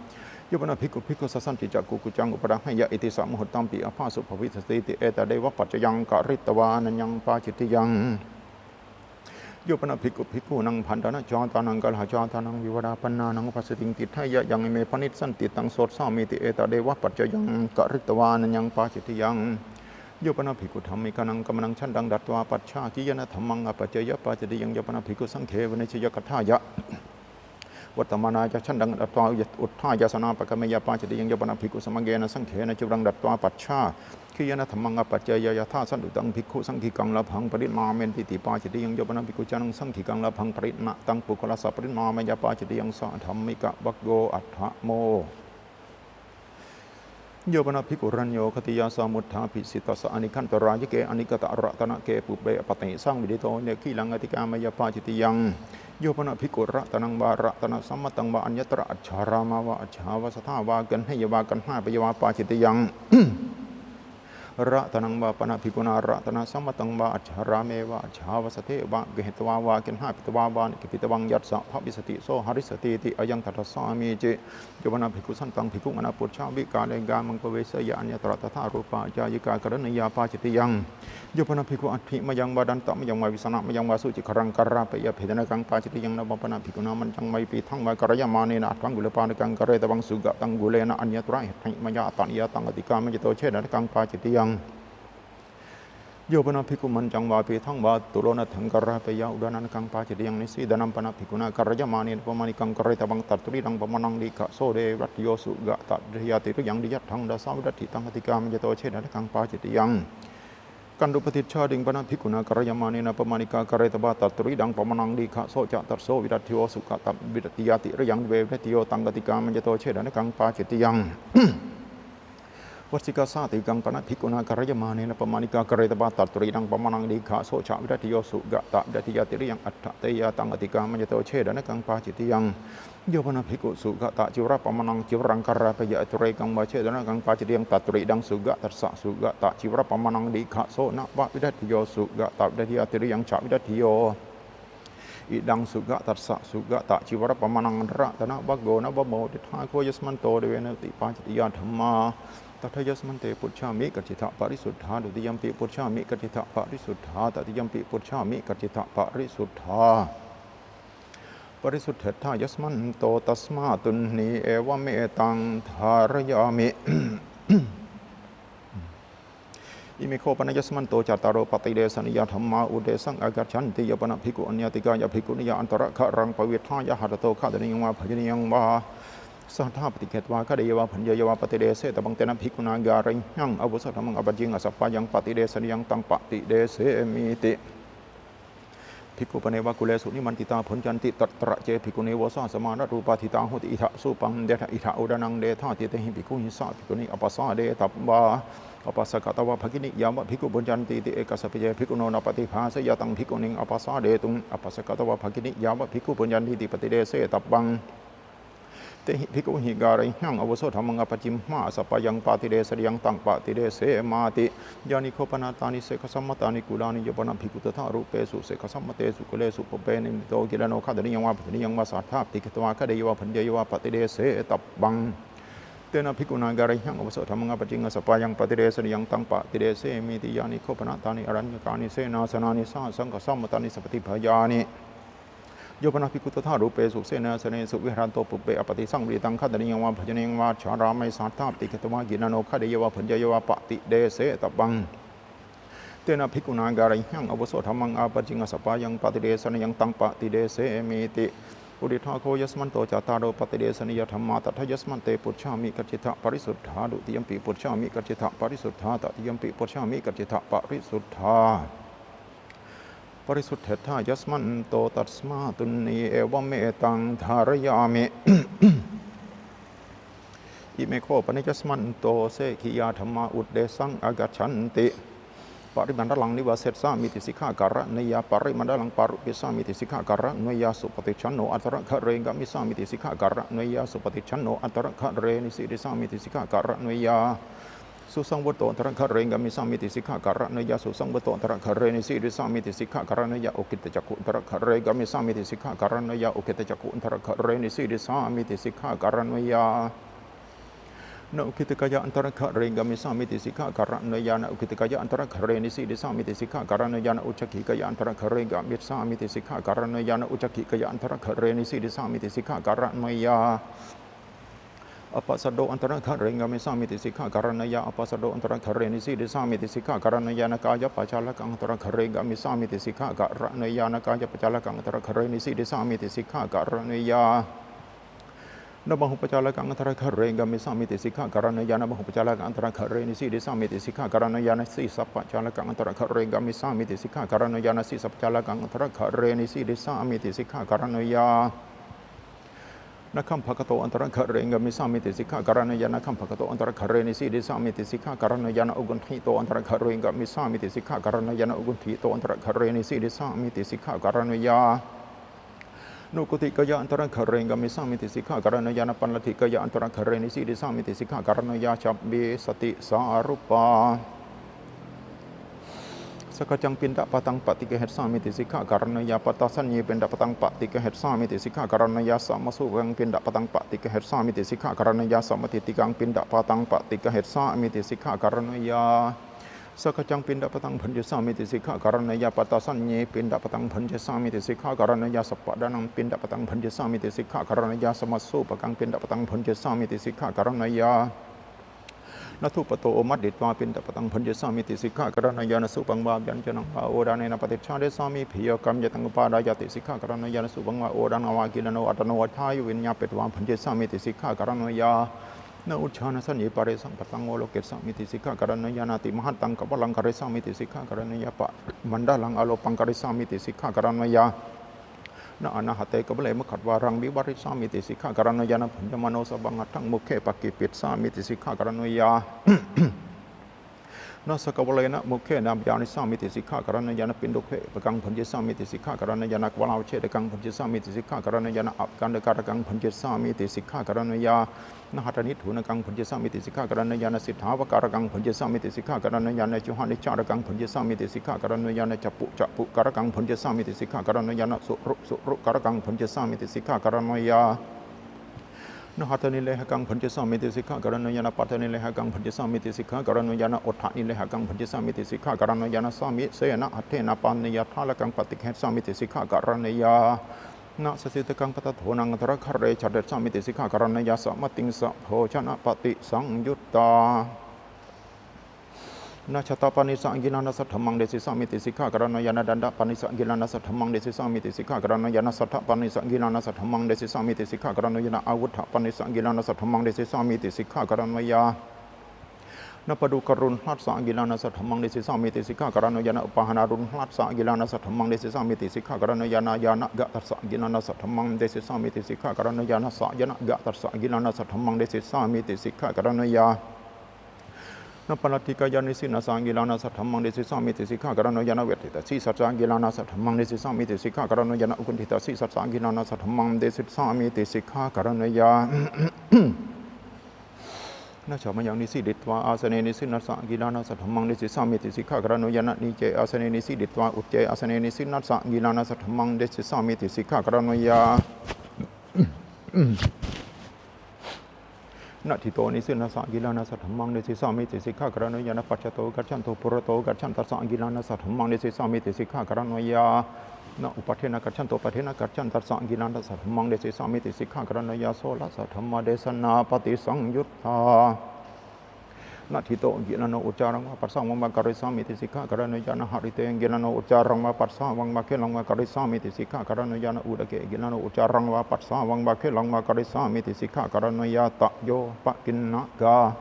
Yo pana bhikkhu bhikkhussa sañcicca kukuccaṃ upadaheyya itissa muhuttampi aphāsu bhavissatīti etadeva paccayaṃ karitvā anaññaṃ pācittiyaṃ. Yo pana bhikkhu bhikkhūnaṃ bhaṇḍanajātānaṃ kalahajātānaṃ vivādāpannānaṃ upassatiṃ tiṭṭheyya yaṃ ime bhaṇissanti taṃ sossāmīti etadeva paccayaṃ karitvā anaññaṃ pācittiyaṃ. Yo pana bhikkhu dhammikānaṃ kamanaṃ chandaṃ datvā pacchā khiyāna dhammaṃ āpajjeyya pācittiyaṃ. Yo pana bhikkhu saṅghe vinassayagatthāya vattamānāya chandaṃ datvā uṭṭhāyāsanā pakameyya pācittiyaṃ. Yo pana bhikkhu samaggena saṅghena cīvaraṃ datvā pacchā khiyāna dhammaṃ āpajjeyya yathāsantuṃ taṃ bhikkhusaṅghikaṃ lābhaṃ pariṇāmentīti pācittiyaṃ. Yo pana bhikkhu jānaṃ saṅghikaṃ lābhaṃ pariṇataṃ puggalassa pariṇāmeyya pācittiyaṃ. Saddhammikavaggo aṭṭhamo. Yo pana bhikkhu rañño khatiyassa muddhābhisittassa anīghantarāyake anīgataratanakkhe pubbe appaṭisaṃvidito nānākilaṃ atikkāmeyya pācittiyaṃ. Yo pana bhikkhu ratanaṃ vā ratanasammataṃ vā aññatra ajjhārāmā vā ajjhāvasatā vā gaṇheyya vā gaṇhāpeyya vā pācittiyaṃ. Ratanaṃ vā pana bhikkhunā ratanasammataṃ vā ajjhārāme vā ajjhāvasate vā gahetvā vā gaṇhāpetvā vā nikkhipitvāṃ yassa bhavissati so harissatīti ayaṃ tattha sāmīci. Yo pana bhikkhu santaṃ bhikkhuṃ anappucchā vikāle gāmaṃ paviseyya aññatra tathārūpā aññāyikā karaṇīyā pācittiyaṃ. Yo pana bhikkhu atthi mayaṃ vā dantamayaṃ vā visāṇamayaṃ vā sucigharaṃ karāpeyya bhedanakaṃ pācittiyaṃ. Na vā pana bhikkhunā mañcaṃ vā pīṭhaṃ vā kārayamānena aṭṭhaṅgulapādakaṃ karetabbaṃ sugataṅgulena aññatra heṭṭhimāya attāniyā taṃ atikkāmayato chedanakaṃ pācittiyaṃ. Yo pana bhikkhu mañcaṃ vā pīṭhaṃ vā tulonaddhaṃ karāpeyya udānanakaṃ pācittiyaṃ. Nisīdanaṃ pana bhikkhunā kārayamānena pamāṇikaṃ karetabbaṃ tatridaṃ pamāṇaṃ dīghaso devattiyo sugatavidatthiyā tiriyaṃ diyatthaṃ dasavidatthiyaṃ taṃ atikkāmayato chedanakaṃ pācittiyaṃ. Kaṇḍupaṭicchādiṃ pana bhikkhunā kārayamānena pamāṇikā karetabbā tatridaṃ pamāṇaṃ dīghaso catasso vidatthiyo sugatavidatthiyā tiriyaṃ dvevidatthiyo taṃ atikkāmayato chedanakaṃ pācittiyaṃ. Vassikasāṭikaṃ pana bhikkhunā kārayamānena pamāṇikā karetabbā tatridaṃ pamāṇaṃ dīghaso chavidatthiyo sugatavidatthiyā tiriyaṃ aṭṭhateyyā taṃ atikkāmayato chedanakaṃ pācittiyaṃ. Yo pana bhikkhu sugatacīvarapamāṇaṃ cīvaraṃ karāpeyya atirekaṃ vā chedanakaṃ pācittiyaṃ. Tatridaṃ sugatassa sugatacīvarapamāṇaṃ dīghaso navavidatthiyo sugatavidatthiyā tiriyaṃ chavidatthiyo idaṃ sugatassa sugatacīvarapamāṇaṃ. Ratanavaggo navamo. Diṭṭhā kho āyasmanto dvenavuti pācittiyā dhammā. Tatthāyasmante pucchāmi: kaccittha parisuddhā? Dutiyampi pucchāmi: kaccittha parisuddhā? Tatiyampi pucchāmi: kaccittha parisuddhā? Parisuddhetthāyasmanto, tasmā tuṇhī, evametaṃ dhārayāmi. Ime kho panāyasmanto cattāro pāṭidesanīyā dhammā uddesaṃ āgacchanti. Yo pana bhikkhu aññātikāya bhikkhuniyā antaragharaṃ pavitthāya hatato khadanīyaṃ vā bhajanīyaṃ vā sahatthā paṭiggahetvā khaḍeyya vā bhaññeyya vā pāṭidesetabbaṃ, tena bhikkhunā gārayhaṃ: Āvuso, dhammaṃ āpajjiṃ asapāyaṃ pāṭidesanīyaṃ, taṃ pāṭidesemīti. Bhikkhu paneva kulesu nimantitā bhuñjanti. Tatra ce bhikkhunī vosāsamānarūpā ṭhitā hoti. Idha sūpaṃ detha, idha udanaṃ dethāti. Tehi bhikkhūhi sā bhikkhunī apasādetabba. Apasakatā vā bhagini yāva bhikkhū bhuñjantīti, ekassapi ce bhikkhuno na paṭibhāseyya taṃ bhikkhuniṃ apasādetuṃ. Apasakatā vā bhagini yāva bhikkhū bhuñjantīti paṭidesetabbaṃ. Tehi bhikkhūhi gārayhaṃ: Āvuso, dhammaṃ āpajjimhā asapāyaṃ pāṭidesanīyaṃ, taṃ pāṭidesemāti. Yāni kho pana tāni sekkhasammatāni kulāni. Yo pana bhikkhu tathārūpesu sekkhasammatesu kulesu pubbe nimmito gilāno khadanīyaṃ vā bhajanīyaṃ vā sahatthā paṭiggahetvā khaḍeyya vā bhaññeyya vā pāṭidesetabbaṃ, tena bhikkhunā gārayhaṃ: Āvuso, dhammaṃ āpajjiṃ asapāyaṃ pāṭidesanīyaṃ, taṃ pāṭidesemīti. Yāni kho pana tāni āraññakāni senāsanāni saha saṅghassammatāni sapaṭibhayāni. Yo pana bhikkhu tathārūpesu senāsanesu viharanto pubbe appaṭisaṃviditaṃ khadanīyaṃ vā bhajanīyaṃ vā ajjhārāme sahatthā paṭiggahetvā gilāno khaḍeyya vā bhaññeyya vā pāṭidesetabbaṃ, tena bhikkhunā gārayhaṃ: Āvuso, dhammaṃ āpajjiṃ asapāyaṃ pāṭidesanīyaṃ, taṃ pāṭidesemīti. Uddiṭṭhā kho āyasmanto cattāro pāṭidesanīyā dhammā. Tatthāyasmante pucchāmi: Kaccittha parisuddhā? Dutiyampi pucchāmi: Kaccittha parisuddhā? Tatiyampi pucchāmi: Kaccittha parisuddhā? Parisuddhetthāyasmanto, tasmā tuṇhī, evametaṃ dhārayāmi. Ime kho panāyasmanto sekhiyā dhammā uddesaṃ āgacchanti. Parimaṇḍalaṃ nivāsessāmīti sikkhā karaṇīyā, parimaṇḍalaṃ pārupissāmīti sikkhā karaṇīyā, supatiṭṭhāno antaraghare gamissāmīti sikkhā karaṇīyā, supatiṭṭhāno antaraghare nisīdissāmīti sikkhā karaṇīyā, susaṃvuto antaraghare gamissāmīti sikkhā karaṇīyā, susaṃvuto antaraghare nisīdissāmīti sikkhā karaṇīyā, ukkhittacakkhu antaraghare gamissāmīti sikkhā karaṇīyā, ukkhittacakkhu antaraghare nisīdissāmīti sikkhā karaṇīyā, na ukkhittagāya antaraghare gamissāmīti sikkhā karaṇīyā, na ukkhittagāya antaraghare nisīdissāmīti sikkhā karaṇīyā, na uccaggigāya antaraghare gamissāmīti sikkhā karaṇīyā, na uccaggigāya antaraghare nisīdissāmīti sikkhā karaṇīyā, appasaddo antaraghare gamissāmīti sikkhā karaṇīyā, appasaddo antaraghare nisīdissāmīti sikkhā karaṇīyā, na kāyappacālakaṃ antaraghare gamissāmīti sikkhā karaṇīyā, na kāyappacālakaṃ antaraghare nisīdissāmīti sikkhā karaṇīyā, na bahuppacālakaṃ antaraghare gamissāmīti sikkhā karaṇīyā, na bahuppacālakaṃ antaraghare nisīdissāmīti sikkhā karaṇīyā, na sīsappacālakaṃ antaraghare gamissāmīti sikkhā karaṇīyā, na sīsappacālakaṃ antaraghare nisīdissāmīti sikkhā karaṇīyā, Nakkhaṃ bhagato antaraghare gamissāmīti sikkhākaraṇīyā. Nakkhaṃ bhagato antaraghare nisīdissāmīti sikkhākaraṇīyā. Na uggaṇḍhito antaraghare gamissāmīti sikkhākaraṇīyā. Na uggaṇḍhito antaraghare nisīdissāmīti sikkhākaraṇīyā. Na uggatikāya antaraghare gamissāmīti sikkhākaraṇīyā. Na pallatikāya antaraghare nisīdissāmīti sikkhākaraṇīyā. Cabbīsati sārūpā. Sakkaccaṃ piṇḍapātaṃ paṭiggahessāmīti sikkhākaraṇīyā. Pattasaññī piṇḍapātaṃ paṭiggahessāmīti sikkhākaraṇīyā. Samasūpakaṃ piṇḍapātaṃ paṭiggahessāmīti sikkhākaraṇīyā. Samatiṭṭhikaṃ piṇḍapātaṃ paṭiggahessāmīti sikkhākaraṇīyā. Sakkaccaṃ piṇḍapātaṃ bhuñjissāmīti sikkhākaraṇīyā. Pattasaññī piṇḍapātaṃ bhuñjissāmīti sikkhākaraṇīyā. Sappāṇānaṃ piṇḍapātaṃ bhuñjissāmīti sikkhākaraṇīyā. Samasūpakaṃ piṇḍapātaṃ bhuñjissāmīti sikkhākaraṇīyā. Natthūpato omadditvā piṇḍapātaṃ bhuñjissāmīti sikkhākaraṇīyā. Na sūpaṃ vā vyañjanaṃ vā odānena paṭicchādessāmi, bhiyyo kamyattaṃ upādāyāti sikkhākaraṇīyā. Na sūpaṃ vā odānaṃ vā kilaṇo attano atthāya viññāpetvā bhuñjissāmīti sikkhākaraṇīyā. Na ujjhānasaññī paresaṃ pattaṃ olokessāmīti sikkhākaraṇīyā. Nātimahantaṃ kabbalaṃ karissāmīti sikkhākaraṇīyā. Parimaṇḍalaṃ ālopaṃ karissāmīti sikkhākaraṇīyā. Na anāhaṭe kabbale mukhadvāraṃ vivarissāmīti sikkhākaraṇīyā. Na bhuñjamāno sabbaṃ aṭṭhaṃ mukhe pakkhipissāmīti sikkhākaraṇīyā. Na sakabbale mukhena byāharissāmīti sikkhākaraṇīyā. Na piṇḍukkhepakaṃ bhuñjissāmīti sikkhākaraṇīyā. Na kabbālavassetakammaṃ bhuñjissāmīti sikkhākaraṇīyā. Na avakkantakārakaṃ bhuñjissāmīti sikkhākaraṇīyā. Na hatthanidhūnakaṃ bhuñjissāmīti sikkhākaraṇīyā. Na siṭṭhāvakārakaṃ bhuñjissāmīti sikkhākaraṇīyā. Na jivhānicchārakaṃ bhuñjissāmīti sikkhākaraṇīyā. Na capucapukārakaṃ bhuñjissāmīti sikkhākaraṇīyā. Na surusurukārakaṃ bhuñjissāmīti sikkhākaraṇīyā. Na hatthanilehaṃ bhuñjissāmīti sikkhākaraṇīyā. Na paṭṭhanilehaṃ bhuñjissāmīti sikkhākaraṇīyā. Na oṭṭhanilehaṃ bhuñjissāmīti sikkhākaraṇīyā. Na sāmisena hatthena pānīyathālakaṃ paṭiggahessāmīti sikkhākaraṇīyā. Na sasītakaṃ pattadhonaṃ antaraghare chādessāmīti sikkhākaraṇīyā. Samatiṃsa bhojanappaṭisaṃyuttā. Na jhatapānīsagilānassadhammaṃ desissāmīti sikkhākaraṇīyā. Na dandapānīsagilānassadhammaṃ desissāmīti sikkhākaraṇīyā. Na saṭṭhapānīsagilānassadhammaṃ desissāmīti sikkhākaraṇīyā. Na āvudhapānīsagilānassadhammaṃ desissāmīti sikkhākaraṇīyā. Na padūkaruṇhasagilānassadhammaṃ desissāmīti sikkhākaraṇīyā. Na upahānaruṇhasagilānassadhammaṃ desissāmīti sikkhākaraṇīyā. Na yānagāthasagilānassadhammaṃ desissāmīti sikkhākaraṇīyā. Na sayanagāthasagilānassadhammaṃ desissāmīti sikkhākaraṇīyā. Na pallatikāya nisinnassagilānassadhammaṃ desissāmīti sikkhākaraṇīyā. Na veṭhitasīsagilānassadhammaṃ desissāmīti sikkhākaraṇīyā. Na uggaṭṭhitasīsagilānassadhammaṃ desissāmīti sikkhākaraṇīyā. Na chāmayaṃ nisīditvā āsane nisinnassagilānassadhammaṃ desissāmīti sikkhākaraṇīyā. Na nīce āsane nisīditvā ucce āsane nisinnassagilānassadhammaṃ desissāmīti sikkhākaraṇīyā. Na ṭhito nisinnassagilānassadhammaṃ desissāmīti sikkhākaraṇīyā. Na pacchato gacchanto purato gacchantassagilānassadhammaṃ desissāmīti sikkhākaraṇīyā. Na upaṭṭhena gacchanto paṭṭhena gacchantassagilānassadhammaṃ desissāmīti sikkhākaraṇīyā. Soḷasa dhammadesanāpaṭisaṃyuttā. Na ṭhito gilāno uccāraṃ vā passāvaṃ vā karissāmīti sikkhākaraṇīyā. Na harite gilāno uccāraṃ vā passāvaṃ vā khelaṃ vā karissāmīti sikkhākaraṇīyā. Na udake gilāno uccāraṃ vā passāvaṃ vā khelaṃ vā karissāmīti sikkhākaraṇīyā. Tayo pakiṇhakā.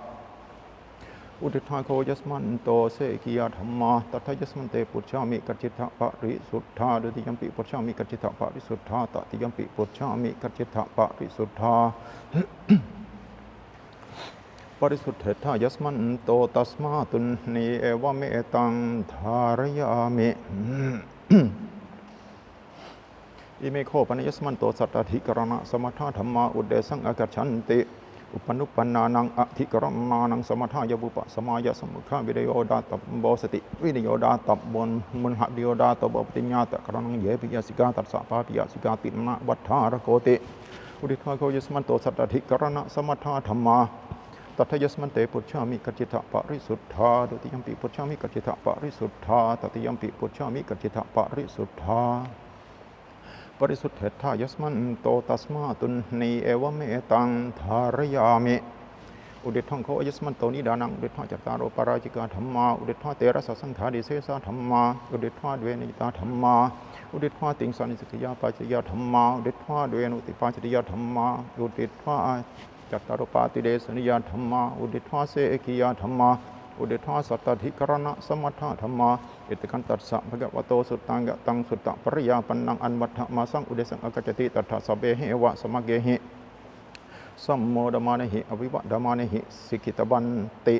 Uddiṭṭhā kho āyasmanto sekhiyā dhammā. Tathāyasmante pucchāmi: kaccittha parisuddhā? Dutiyampi pucchāmi: kaccittha parisuddhā? Tatiyampi pucchāmi: kaccittha parisuddhā? Parisuddhetthāyasmanto tuṇhī, evametaṃ dhārayāmi. Ime kho panāyasmanto sattādhikaraṇasammatā dhammā uddesaṃ āgacchanti. Uppannānaṃ adhikaraṇānaṃ sammadāya vūpasamāya sammukhāvinayo dātabbo, sativinayo dātabbo, mukhāvinayo dātabbo, paṭiññātakaraṇaṃ. Yepi yasikā tassa pāpiyasikāranavattharāgoti. Uddiṭṭhā kho āyasmanto sattādhikaraṇasammatā dhammā. Tathāyasmante pucchāmi: kaccittha parisuddhā? Dutiyampi pucchāmi: kaccittha parisuddhā? Tatiyampi pucchāmi: kaccittha parisuddhā? Parisuddhetthāyasmanto tasmā tuṇhī, evametaṃ dhārayāmi. Uddiṭṭhaṃ kho āyasmanto nidānaṃ uddiṭṭhā cattāro pārājikā dhammā uddiṭṭhā terasa saṅghādisesā dhammā uddiṭṭhā dve niyatā dhammā uddiṭṭhā tiṃsa nissaggiyā pācittiyā dhammā uddiṭṭhā dve nutipācittiyā dhammā uddiṭṭhā cattāro pāṭidesanīyā dhammā uddiṭṭhā sekhiyā dhammā uddiṭṭhā sattādhikaraṇasammatā dhammā. Ettakantassa bhagavato suttāgataṃ suttapariyāpannaṃ anvaḍḍhamāsaṃ uddesaṃ āgaccati. Tattha sabbeheva samaggāhi sammodamānehi abhivādamānehi sikkhitabbanti.